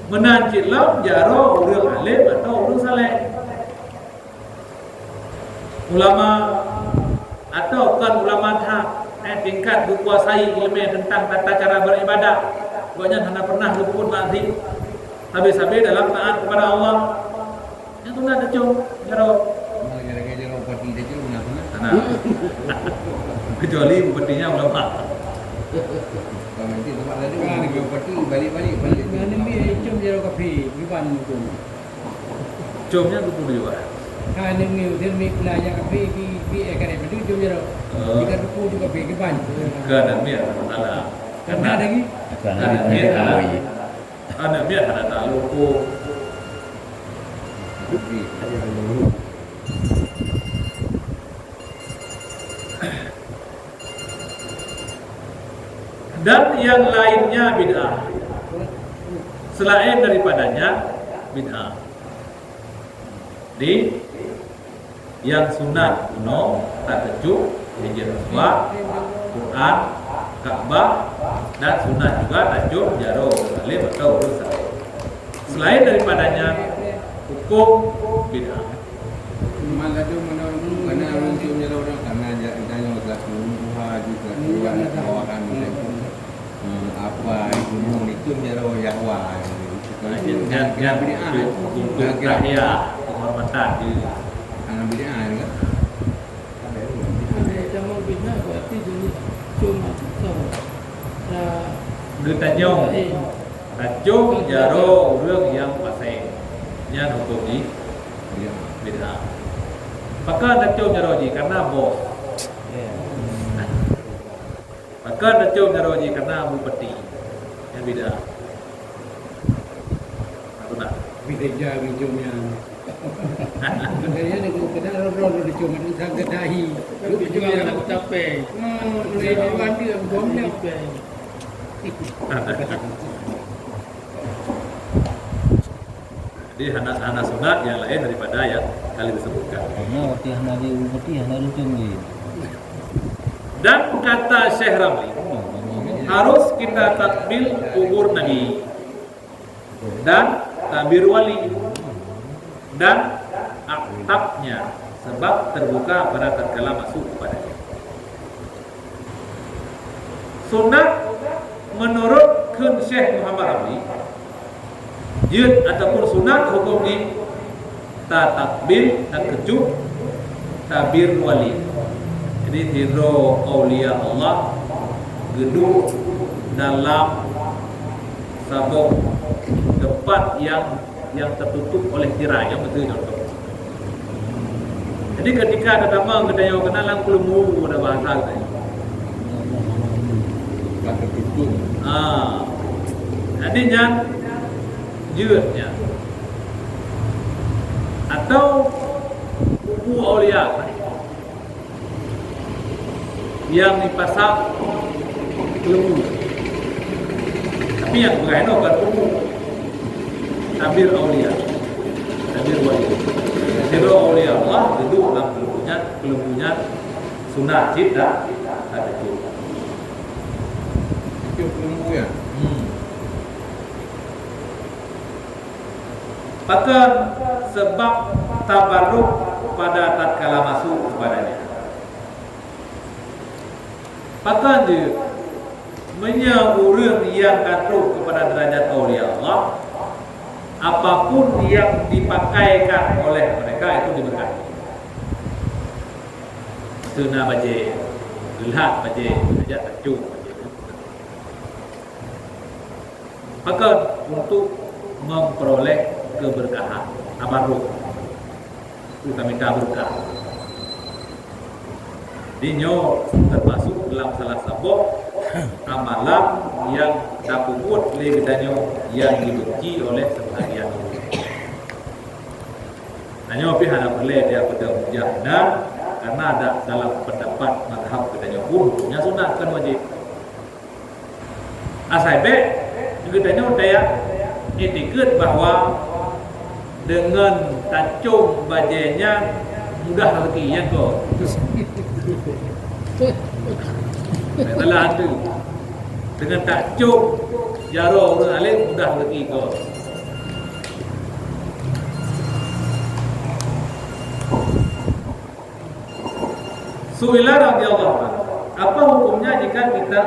Meunan cit lom jaroe ureueng alim atau ureueng saleh. Ulama atau kon ulama that, eh, tingkat geukuasai ileumèe teuntang tata cara beribadah, gobnyan hana pernah geupeubuet maksiet, sabe-sabe dalam taat kepada Allah. Nyang sunat teucok jaroe. Nah, gara-gara jaroe bupati teucok, nah, sunat. Hana. Kecuali bupatinya ulama. Kalau nanti tempat lain, bupati balik-balik, balik. Ngon Nabi, eh, com jaroe kafé, kiban huköm. Com nyan keupeue tujuan? Ka neumi, neumi pula nyang kaphé di, di, eh, kadang beutôi jom jaroe. Oh. Di ka tuku juga pih kiban. Ka neumi ada masalah. Karena lagi. Ka neumi ada. Ka neumi ada tak lupa. Dan yang lainnya bid'ah. Selain daripadanya bid'ah. Di yang sunat bunoe tateucok Hajar Aswad, Quran, Ka'bah, dan sunat juga tacok jaroe ureueng alim atau ureueng saleh. Selain daripadanya, hukum bid'ah. Cuma laju mana, mana ureueng cium jaroe ureueng, karena ja-, tanyoe selaku tuha juga, tuha bawahan, hmm, apa, gunung itu jaroe Yahwa. Nah, itu kan, yang, yang bid'ah. Untuk, untuk tahiyat, penghormatan dia. Ah, bid'ah kan? Kalau sama bid'ah, berarti jadi cuma kita. Dah. Geutanyong. Eh. Tacok jaroe ureueng nyang paseng. Nyan hukum jih bid'ah. Pakon tacok jaroe jih? Karena bos. Pakon tacok jaroe jih? Karena bupati. Nyan bid'ah. Aku nak. Beda jam hidupnya. Makanya ni aku kenal orang-orang di cuma tentang kedai. Lu perjuangan aku capek. Hmm, boleh dibantu aku gomnya. Jadi hana, hana sunat yang lain daripada yang tadi disebutkan. Nah, waktu hana di, waktu hana rutin ni. Dan kata Syekh Ramli, harus kita takbil kubur Nabi dan tabir wali dan aktabnya, sebab terbuka pada tatkala masuk kepadanya. Sunat menurut kheun Syekh Muhammad Ramli, jeuet ataupun sunat hukum jih tatakbil, takeucok tabir wali. Jadi, sidroe aulia Allah geuduek dalam saboh teumpat yang yang tertutup oleh tirai, nyang beutôi contoh. Jadi, ketika ada tamong geutanyoe keunan lam keuleumu, ada bahasa geutanyoe. Ka tertutup. Ah. Jadi, nyan jeuet nyan. Atau kubu aulia. Nyang dipasang keuleubu. Tapi nyang peugah inoe bukan keuleubu. Tabir aulia. Tabir wali. Sidroe aulia Allah geuduek lam keuleubu nyan, keuleubu nyan sunat cit dak, dak tacok. Itu keuleubu nyan. Hmm. Pakon? Sebab tabaruk pada tatkala masuk kepadanya. Pakon jeuet? Meunyoe ureueng nyang ka trok kepada derajat aulia Allah, apapun yang dipakaikan oleh mereka itu diberkati. Seuna bajée, geulat bajée, tajak tacok bajée. Pakon? Untuk memperoleh keberkahan, tabaruk. Itu ka mita beureukat. Jadi nyoe termasuk dalam salah saboh amalan nyang tapeubuet lé geutanyoe nyang jibenci oleh seubahagian ureueng. Nah, nyoe pih hana peureulée dia peudong hujah na, karena ada dalam pendapat mazhab geutanyoe pun hukumnya sunat, bukan wajib. Asai bék geutanyoe taya itikeuet bahwa deungon tacok bajée nyan mudah rezeki, nyan kon. Salah satu. Deungon tacok jaroe ureueng alim mudah rezeki kon. Su'ila radhiyallahu anhu, apa hukumnya jika kita,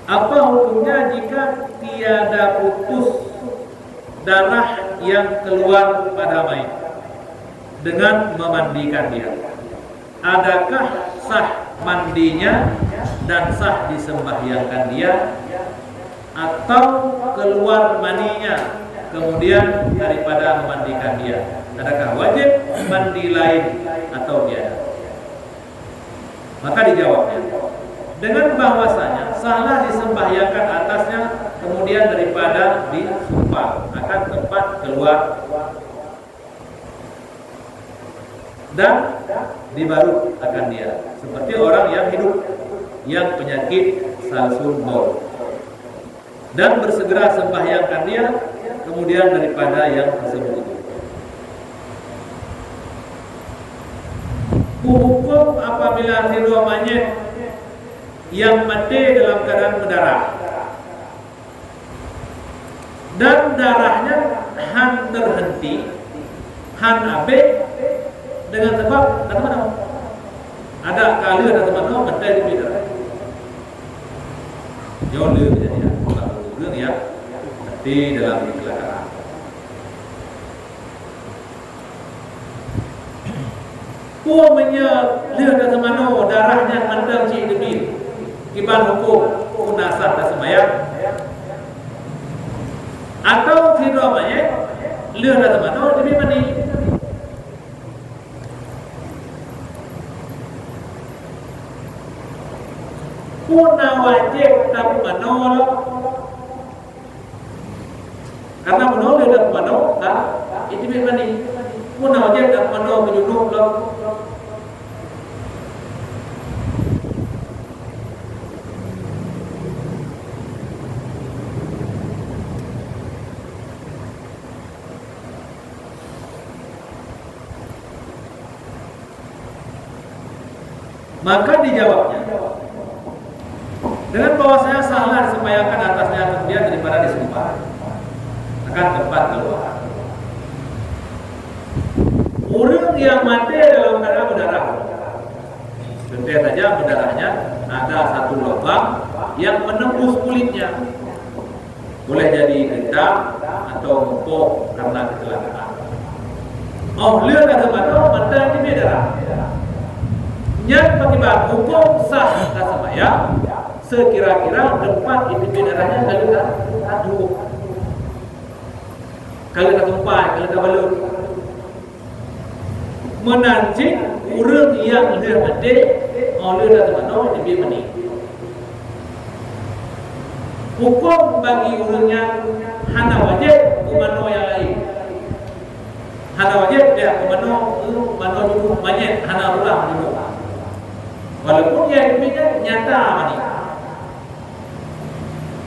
apa hukumnya jika tiada putus darah yang keluar pada mayit dengan memandikan dia? Adakah sah mandinya dan sah disembahyangkan dia? Atau keluar maninya Kemudian daripada memandikan dia, adakah wajib mandi lain atau tiada? Maka dijawabnya, dengan bahwasanya sahlah disembahyangkan atasnya, kemudian daripada disumpah akan tempat keluar dan dibarut akan dia, seperti orang yang hidup, yang penyakit salsul maut, dan bersegera sembahyangkan dia, kemudian daripada yang tersebut itu. Hukum apabila sidroe manyét yang maté dalam keadaan berdarah, dan darahnya han terhenti, han habéh, dengan sebab ka teumanoe. Adak ka lheueh ka teumanoe, mantong jiteubiet darah. Nyoe le kejadian ureuëng nyang maté dalam kecelakaan. Peue meunyoe lheueh ka teumanoe darah nyan mantong cit teubiet, kiban huköm, peue na sah taseumbahyang? Atawa sidroe manyét lheueh ka teumanoe teubiet mani? Peue na wajéb tapeumanoe lom? Karena meunoe lé dak manoe ka iteubiet mani. Peue na wajéb dak manoe meujunub lom? Maka dijawabnya, dengan bahwasanya sahlah disembahyangkan atasnya kemudian daripada disumpah akan tempat keluar. Ureuëng yang maté dalam keadaan berdarah, tentu saja berdarahnya ada satu lubang yang menembus kulitnya. Boleh jadi geutah atau mupok karena kecelakaan. Oh, lheueh ka teumanoe, mantong jiteubiet darah. Nyan pakriban huköm sah taseumbahyang, sekira-kira teumpat jiteubiet darah nyan ka lheueh ka, ka tuwoe. Ka lheueh ka tumpah, ka lheueh ka balot. Meunan cit ureuëng nyang lheueh maté, óh lheueh ka teumanoe jiteubiet mani. Huköm bagi ureuëng nyan hana wajéb peumanoe nyang laén. Hana wajéb pih peumanoe, peumanoe junub manyét, hana reulah junub. Walaupun nyang jiteubiet nyan nyata mani.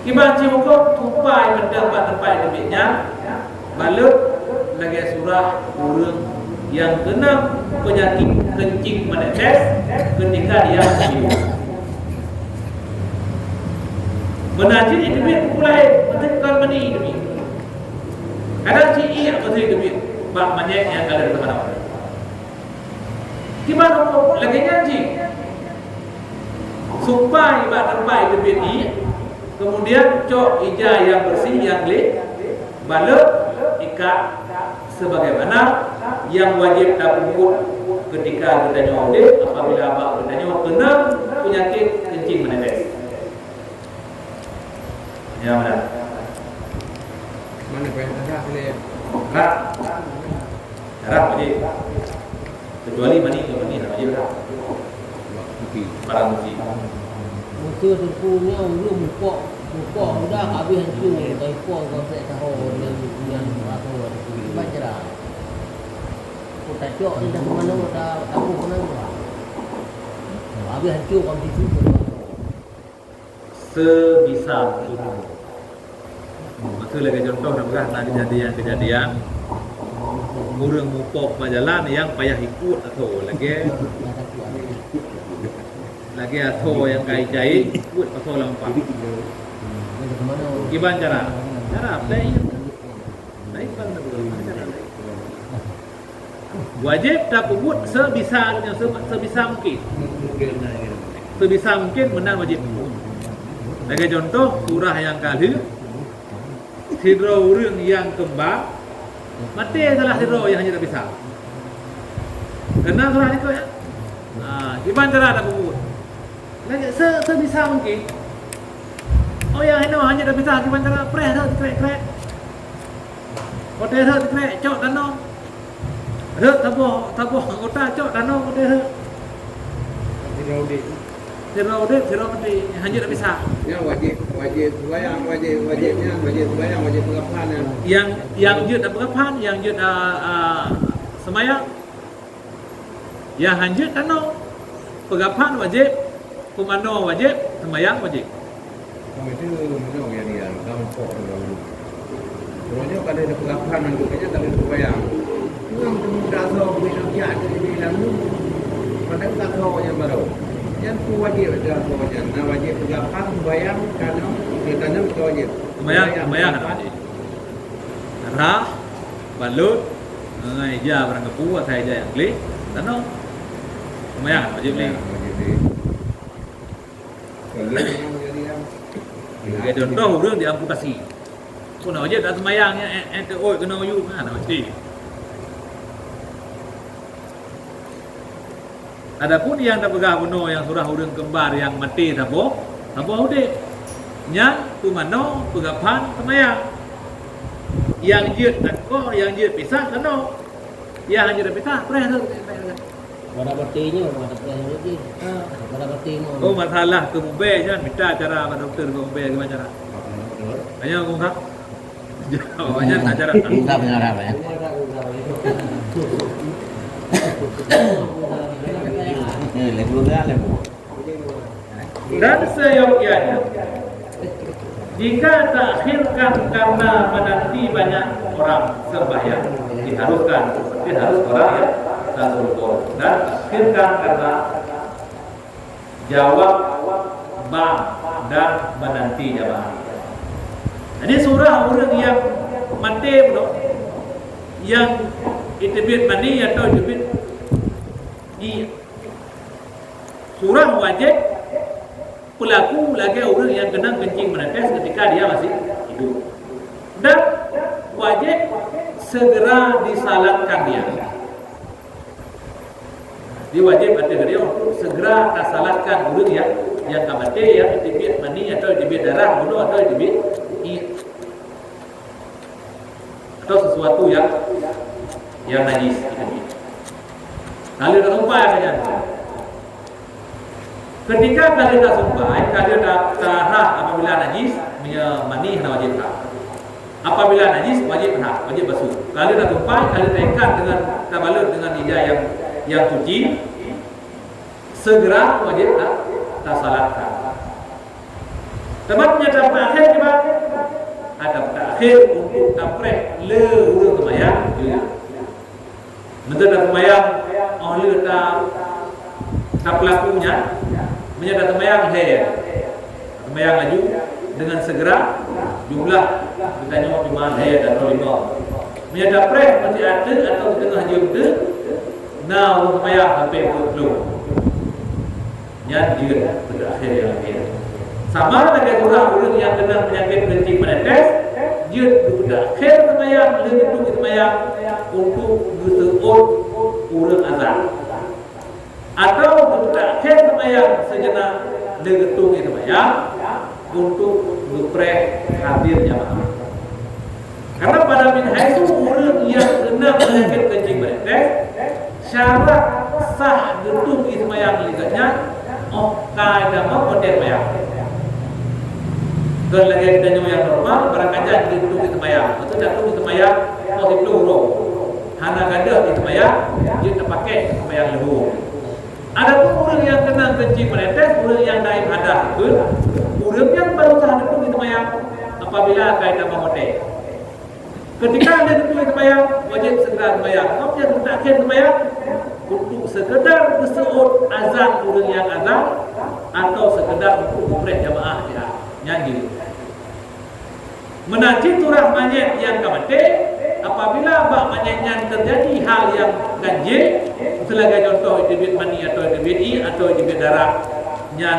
Kiban cit huköm tupai mantong bak teumpat jiteubiet nyan, balot lagée surah ureuëng nyang keunong peunyakét keuncing meuneutéh keutika dia hidup. Meunan cit jiteubiet peue laén, meuteuk kon mani jiteubiet. Kadang cit iék meuteuk jiteubiet bak manyét nyang ka lheueh teumanoe. Kiban huköm lagée nyan cit. Sumpah bak teumpat jiteubiet iék, kemudian cok ija nyang bersih nyang gleh, balot, ikat sebagaimana nyang wajéb tapeubuet keutika geutanyoe udeb apabila bak geutanyoe keunong peunyakét keuncing meuneutéh. Ya, benar. Mana payah darah ni? Darah. Darah wajéb. Kecuali mani, kalau mani hana wajéb darah. Barang suci. Masa teungku nyoe ureuëng mupok, mupok muda habéh hancô, tapi pok gobek taho nyang, nyang taho. Baca dah. Kok tacok ni dah kemana, dah tahu kemana. Habéh hancô kau di situ. Sebisa mungkin. Maka lagée contoh, na peugah na kejadian-kejadian ureuëng mupok bak jalan nyang payah ikot atau lagée, lagée atau nyang ka icai ikot atau lampak. Kiban cara? Cara, lain. Lain kan, cara lain. Wajéb tapeubuet sebisa, sebisa mungkin. Sebisa mungkin meunan wajéb. Lagée contoh, surah nyang ka lheueh, sidroe ureuëng nyang keumbar, maté salah sidroe nyang hana bisa. Keunan surah nyan, ha, kiban cara tapeubuet. Lagée se-, sebisa mungkin. Oh, nyang hinoe hana bisa, kiban cara preh rot krek-krek. Watèe rhot krek, cok tanoh. Rhot saboh, saboh anggota, cok tanoh watèe rhot. Sidroe udép, sidroe maté, hanjeuet pisah. Nyan wajéb, wajéb seumayang, wajéb, wajéb nyan, wajéb seumayang, wajéb peugaphan nyan. Nyang, nyang jeuet peugaphan, nyang jeuet, a, a, seumayang. Nyang hanjeuet tanoh, peugaphan wajéb, peumanoe wajéb, seumayang wajéb. Meunyoe ka lheueh teupeugaphan nanggroe nyan ka lheueh teubayang. Ureueng teumuda soe bri nanggroe nyan di lalu, padahai ka soe nyan baroe. Nyan peue wajéb ateueh soe nyan? Na wajéb peugaphan, seumayang, tanoh, tanoh ka wajéb. Seumayang, seumayang hana wajéb. Rhah, balot, ngon ija barang kapeue, asai ija nyang gleh, tanoh. Seumayang hana wajéb lé. Lagèe contoh, ureueng diamputasi. Peue na wajéb that seumayang nyan, eh, eh, teuôt keunoe yue, hana wajéb. Adapun nyang tapeugah bunoe nyang surah ureueng keumbar nyang maté saboh, saboh udép, nyan peumanoe, peugaphan, seumayang. Nyang jeuet tanoh, nyang jeuet pisah tanoh. Nyang hanjeuet pisah, preh tu. Pada mati nyoe, pada preh lagi. Ha. Pada mati nyoe. Oh, masalah keumubée nyan, mita cara bak dokto keumubée, gimana cara? Tanya aku, Kak. Awaknyan tak cara. Minta pengarah, ya. Eh, lima belas, lima belas. Dan seyogyanya, jika takhirkan karena menanti banyak orang sembahyang, diharuskan, diharus orang yang tak sempurna. Dan takhirkan karena jawab bang dan menanti jamaah. Jadi, surah ureueng nyang maté pula, nyang jiteubiet mani atau jiteubiet ie. Surah wajéb peulaku lagèe ureueng nyang keunong keuncing meunetès ketika dia masih hidup. Dan wajéb segera disalatkan dia. Jadi wajéb ateueh geutanyoe untuk segera tasalatkan ureueng nyang, nyang ka maté, nyang jiteubiet mani atau jiteubiet darah bunoe atau jiteubiet ie atau sesuatu nyang, nyang najis jiteubiet. Ka lheueh tatumpah nyan. Ketika ka lheueh tasumpah, ka lheueh ta-, tarhah apabila najis, meunyoe mani hana wajéb rhah. Apabila najis, wajéb rhah, wajéb basuh. Ka lheueh tatumpah, ka lheueh taikat deungon, tabalot deungon ija nyang, nyang suci, segera wajéb ta-, tasalatkan. Teuma nyang tapeutakhir kiban? Ada tapeutakhir untuk tapreh lé ureueng seumayang, ya. Meunyoe taseumayang óh lheueh ta-, tapeulaku nyan, meunyoe taseumayang lhèe, taseumayang laju deungon segera, jumlah geutanyoe cuma lhèe atau limong. Meunyoe tapreh meusiat teuk atau siteungoh jeuem teuk, na ureueng seumayang sampoe peuet ploh. Nyan jeuet peutakhir nyang lagèe nyan. Sama lagèe surah ureueng nyang keunong peunyakét keuncing meunetès, jeuet peutakhir seumayang lheueh geutueng seumayang untuk geuseuôt ureueng azan. Atau peutakhir seumayang seujeunah lheueh geutueng seumayang untuk geupreh hadir jamaah. Karena pada min haitsu ureueng nyang keunong peunyakét keuncing meunetès, syarat sah geutueng ie seumayang lé gobnyan óh ka tamong watèe seumayang. Kon lagèe geutanyoe nyang normal, barangkajan geutueng ie seumayang, leupah geutueng ie seumayang óh siplôh uroe. Hana gadôh ie seumayang, jeuet tapakék seumayang leuhô. Adapun ureueng nyang keunong keuncing meunetès, ureueng nyang daim hadas, ureueng nyan barô sah geutueng ie seumayang apabila ka tamong watèe. Ketika lheueh geutueng ie seumayang, wajéb segera seumayang. Kon nyang takhir seumayang, untuk sekedar geuseuôt azan ureueng nyang azan, atau sekedar untuk geupreh jamaah siat. Nyan jeuet. Meunan cit surah manyét nyang ka maté, apabila bak manyét nyan teujadi hal nyang ganjil, seulagèe contoh jiteubiet mani atau jiteubiet ie atau jiteubiet darah, nyan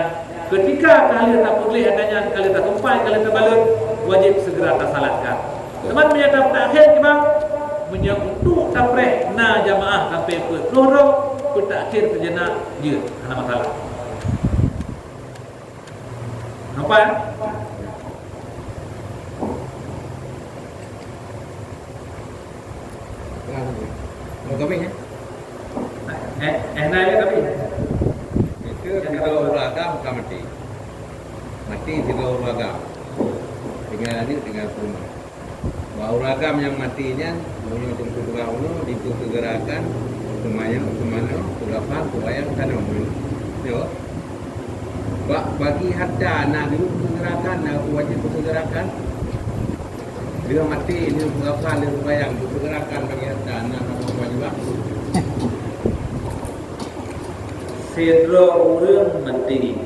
ketika ka lheueh tapeugléh ata nyan, ka lheueh tatumpah, ka lheueh tabalot, wajéb segera tasalatkan. Teuma meunyoe tapeutakhir kiban, meunyoe untuk tapreh na jamaah sampoe peuet ploh droe, peutakhir seujeunah jeuet, hana masalah. Nampak, ya? Maté sidroe ureueng agam, tinggai aneuk, tinggai peurumoh. Bak ureueng agam nyang maté nyan, meunyoe teungku peugah unoe, dipeusegerakan seumanoe, seumanoe, peugafan, peuwayang, tanoh. Nyoe, bak bagi harta na geuyue peusegerakan, na wajéb peusegerakan. Lheueh maté, lheueh peugafan, lheueh peuwayang, peusegerakan bagi harta, na wajéb. Sidroe ureueng maté.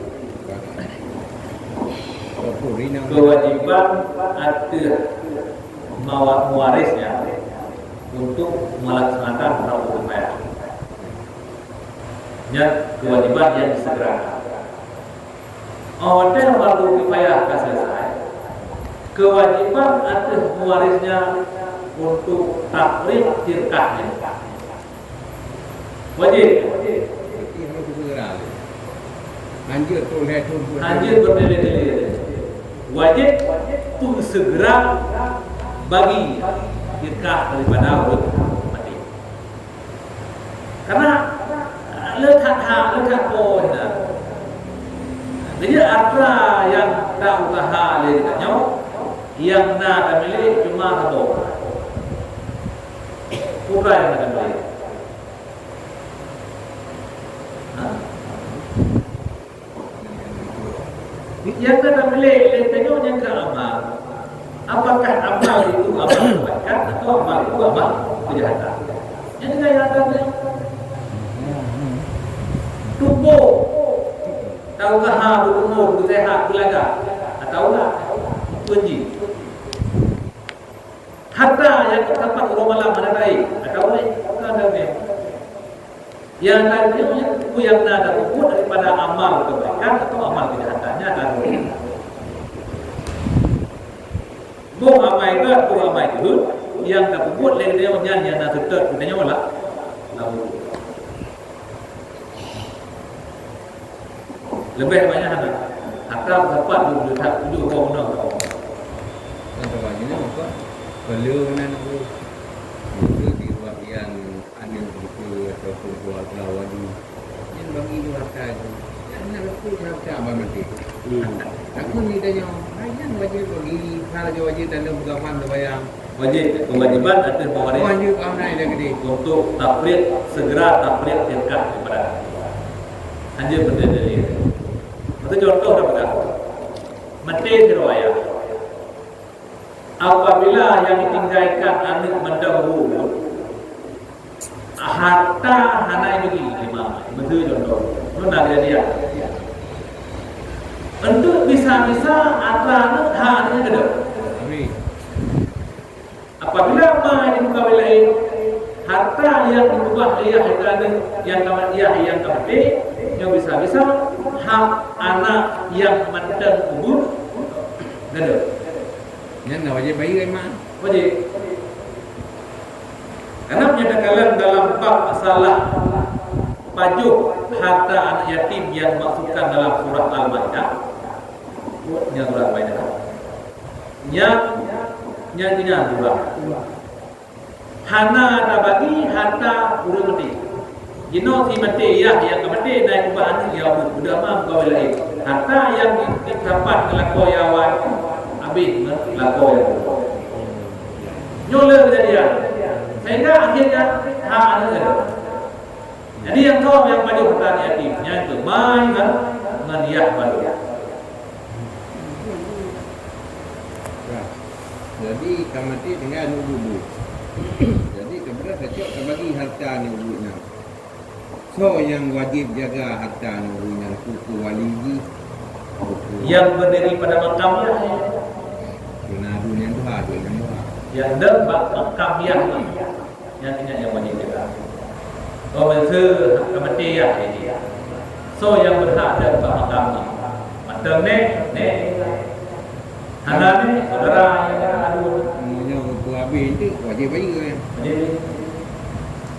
Kewajiban ateueh mawa-, mewarisnya untuk melaksanakan fardu kifayah. Nyan kewajiban nyang disegerakan. Óh watée fardu kifayah ka selesai, kewajiban ateueh mewarisnya untuk tafriq tirkahnya. Wajéb. Berarti harôh teusegera lé. Hanjeuet troh lhée thon pun. Hanjeuet troh lhée thon. Wajéb teusegera bagi tirkah daripada ureueng maté. Karena le that hak, le that po na. Jadi atra nyang ta-usaha lé geutanyoe, nyang na tamilék cuma saboh. Peue nyang na tamilék? Ha? Nyang ka tamilék lé tanyoe nyang ka amal. Apakah amal itu amal kebaikan atau amal itu amal kejahatan? Nyang ka nyata nyan. Tuboh. Tau ka ha beutuboh, beuseuhat, beulaga. Atau la? Itu jih. Harta nyang teutampat uroe malam hana taék, atau taék? Hana taék. Nyang taék nyan peue nyang na tapeubuet daripada amal kebaikan atau amal kejahatan, nyan taék. Boh amai gét, boh amai jeuhet, nyang tapeubuet lé geutanyoe nyan nyang na seutôt geutanyoe lah. Lalu. Leubeh banyak hana. Hata meusapat dua puluh tujuh boh undang-undang. Kan saban jinoe apa? Perlu nan aku. Itu di ruang yang anil itu ataupun keluarga wali. Yang bagi dua hata itu. Yang nak aku hata abang mati. Hmm. Aku ni tanya, banyak wajib bagi, hal wajib tanda pegangan sembahyang. Wajib, kewajiban ateueh pewaris. Wajib amai dah gede. Untuk tafriq, segera tafriq tirkah kepada. Hanya benda dari. Maka contoh dah pegang. Mati sidroe ayah. Apabila yang ditinggalkan aneuk mandang bubu, harta hana bagi lima. Betul contoh. Nun ada dia. Untuk bisa-bisa atra aneuk hak aneuk ada. Amin. Apabila ma di muka wilayah, harta yang diubah ayah itu ada yang kamat ayah yang kamat, yang bisa-bisa hak anak yang manteng ubur gado. Nyan na wajib bayi ma. Wajib. Karena menyatakan dalam bab masalah pajoh harta anak yatim yang dimaksudkan dalam surah Al-Maidah, nyang surah Al-Maidah. Nyang, nyang keunyan surah. Hana tabagi harta ureuëng maté. Jinoe si maté, yah nyang ka maté na ubah aneuk nyang umu, udah ma meukawen laén. Harta nyang disapat ngon lakoe nyang awai, habéh ngon lakoe nyang umu. Nyoe le keujadian. Sehingga akhirnya hak aneuk nyan. Jadi nyang keu nyang pajoh harta yatim, nyan keu ma ngon, ngon yah baru. Jadi ka maté tinggai aneuk bubu. Jadi ka beurah tacok tabagi harta aneuk bubu nyan. Soe nyang wajéb jaga harta aneuk bubu nyan, keu wali jih? Nyang berdiri pada makam yah. Kena adu nyang dua, adu nyang dua. Nyang deuh bak makam yah. Nyan ingat nyang wajéb jaga. Oh, meuseu ka maté yah, jadi. Soe nyang berhak dan bak makam ni? Mantong nek, nek. Hana nek, saudara nyang adu. Meunyoe peuhabéh tu wajéb bayeue, eh. Wajéb.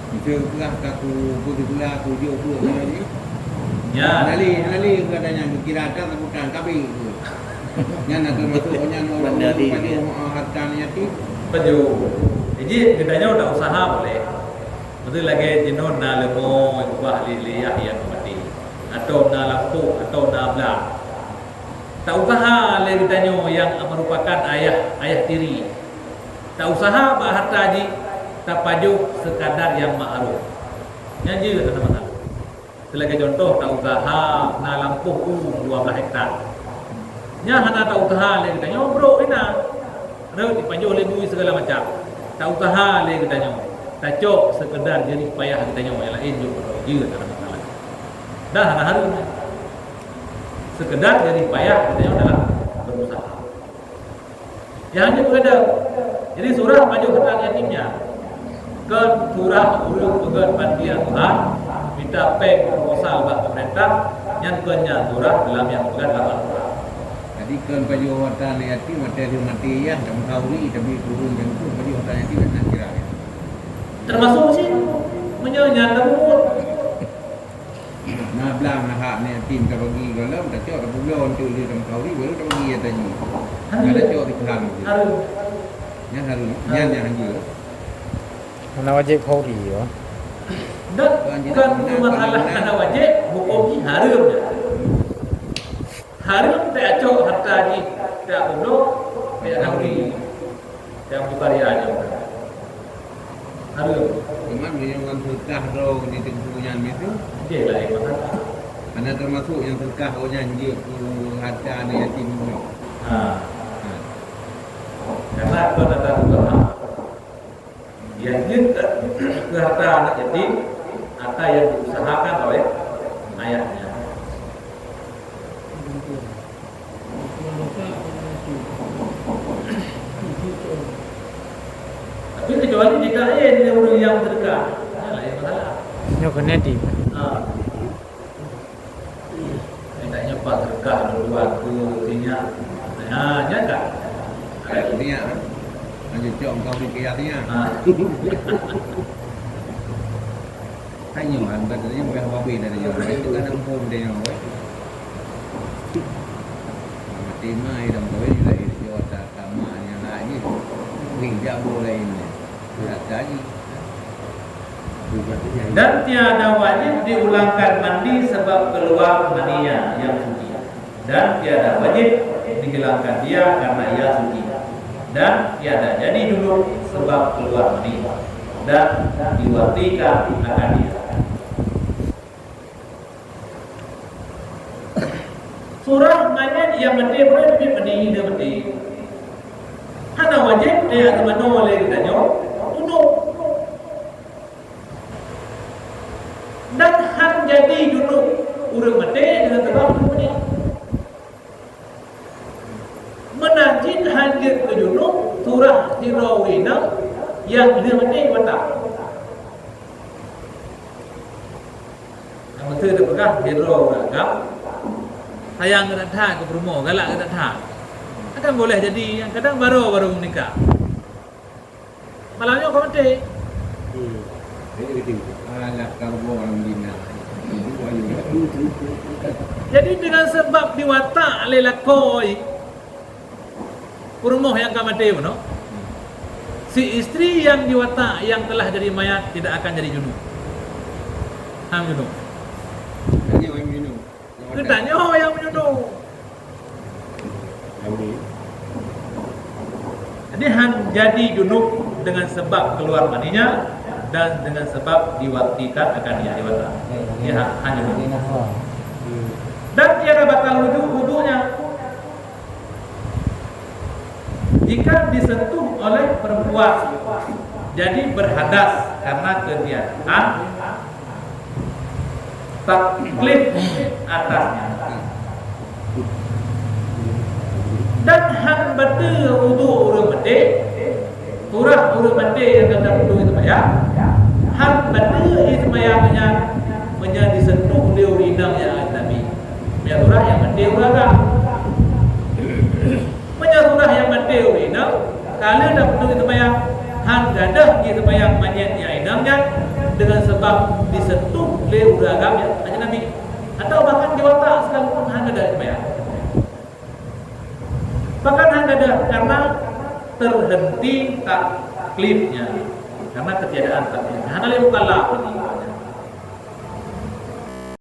Meuseu peugah ka ku, ku teupeugah, ku jok, ku, ku, ku. Ya. Hana lé, hana lé, kata nyan, kira ka sabutan, kabéh. Nyan na teumasuk nyan ureuëng pajoh, ah, harta aneuk yatim. Pajoh. Jadi geutanyoe dak usaha boleh. Beutôi lagée jinoe na leumo ubah lé-lé yah nyang maté. atau na lampôh, atau na blang. Tausaha lé geutanyoe nyang meurupakan ayah, ayah tiri. Tausaha bak hareuta jih, tapajoh seukadar nyang ma'ruf. Nyan jeuet hana masalah. Seulagée cuntoh, tausaha na lampôh u dua blaih hektar. Nyan hana tausaha lé geutanyoe, brok inan. Rhot jipajoh lé bui segala macam. Tausaha lé geutanyoe. Tacok seukadar jeurih payah geutanyoe, nyang laén jok keudroe, jeuet hana masalah. Dan hana hareuem. Seukadar jeurih payah geutanyoe dalam beurusaha. Nyang hana beureudoh. Jadi surah pajoh hareuta yatim nyan kon surah ureuëng peugét panti asuhan, mita péng proposal bak peumeurintah, nyan kon nyan surah dalam nyang peugét bak Al-Quran. Jadi kon pajoh hareuta aneuk yatim, watée lheueh maté yah, tameukauri, tapi turun nyang tu pajoh hareuta yatim, nak kira ya. Teumasok cit, meunyoe nyan tabubuet. Na blang, na hak aneuk yatim tabagi gohlom, tacok tapeubloe untuk lheueh tameukauri, baru tabagi nyang tadi. Hareuem. Nyan tacok di Tuhan tu. Hareuem. Nyan hareuem. Nyan, nyan hanjeuet. Hana wajéb kauri, ya. Dan bukan masalah hana wajéb, huköm jih hareuem. Hareuem tacok hareuta jih, tapeubloe, takauri. Nyang bukan ya nyoe. Hareuem. Cuman meunyoe ngon seudeukah droe di teungku nyan miseue? Jih laén masalah. Hana teumasok nyang seudeukah awak nyan jeuet keu hareuta aneuk yatim nyoe. Ha. Ha. Karena kon ata seudeukah. Nyang jeuet keu hareuta aneuk yatim, hareuta nyang diusahakan oleh ayahnya. Tapi kecuali jika ia dia ureuëng nyang seudeukah, nyan laén masalah. Nyoe keuneuk di. Ha. Minta nyoe pas seudeukah dua tu, tinya. Ha, nyan kan? Ada dunia. Lanjut cok engkau di kiasnya. Ha. Tanyoe kan, bukan tanyoe, bukan babe dah tanyoe. Itu kan ampun tanyoe, weh. Mati mai dalam kawin juga, itu tak sama yang lain. Wih, jago lain ni. Berat lagi. Dan tiada wajib diulangkan mandi sebab keluar maninya yang suci. Dan tiada wajib dihilangkan dia karena ia suci. Dan tiada jadi junub sebab keluar mani. Dan diwaktikan akan dia. Surah manyét nyang maté, beureukat mani nyang maté. Hana wajéb teuyak teumanoe lé geutanyoe junub. Dan han jadi junub ureuëng maté deungon sabab ureuëng maté. Meunan cit han jeuet keu junub surah sidroe ureuëng inong nyang lheueh maté watée. Nyang beutôi teupeugah sidroe ureuëng agam, sayang geutanyoe that keu peurumoh, galak geutanyoe that. Akan boleh jadi nyang kadang baroe-baroe meunikah. Malam nyoe ka maté. Hmm. Alah, ka buang bina. Jadi dengan sebab diwatak lé lakoe peurumoh nyang ka maté bunoe, si istri nyang diwatak nyang telah jadi mayat tidak akan jadi junub. Hang junub. Geutanyoe nyang meunyoe. Jadi han jadi junub dengan sebab keluar maninya dan dengan sebab diwaktikan akan dia dewasa. Dia ha-, hanya dan tiada batal wudu, wudunya. Jika disentuh oleh perempuan, jadi berhadas karena kegiatan taklif atasnya. Dan han bateue wudu ureuëng maté, surah ureuëng maté nyang ka tapeudong seumayang, han bateue seumayang nyan meunyoe disentuh lé ureuëng inong nyang ajnabi. Meunyoe surah nyang maté ureuëng agam. Meunyoe surah nyang maté ureuëng inong, ka lheueh tapeudong seumayang, han gadôh jih seumayang manyét nyang inong nyan deungon sabab disentuh lé ureuëng agam nyang ajnabi, atau bahkan diwatak sekalipun han gadôh seumayang. Bahkan han gadôh karena terhenti taklifnya, karena ketiadaan taklif. Hana lé mukallaf.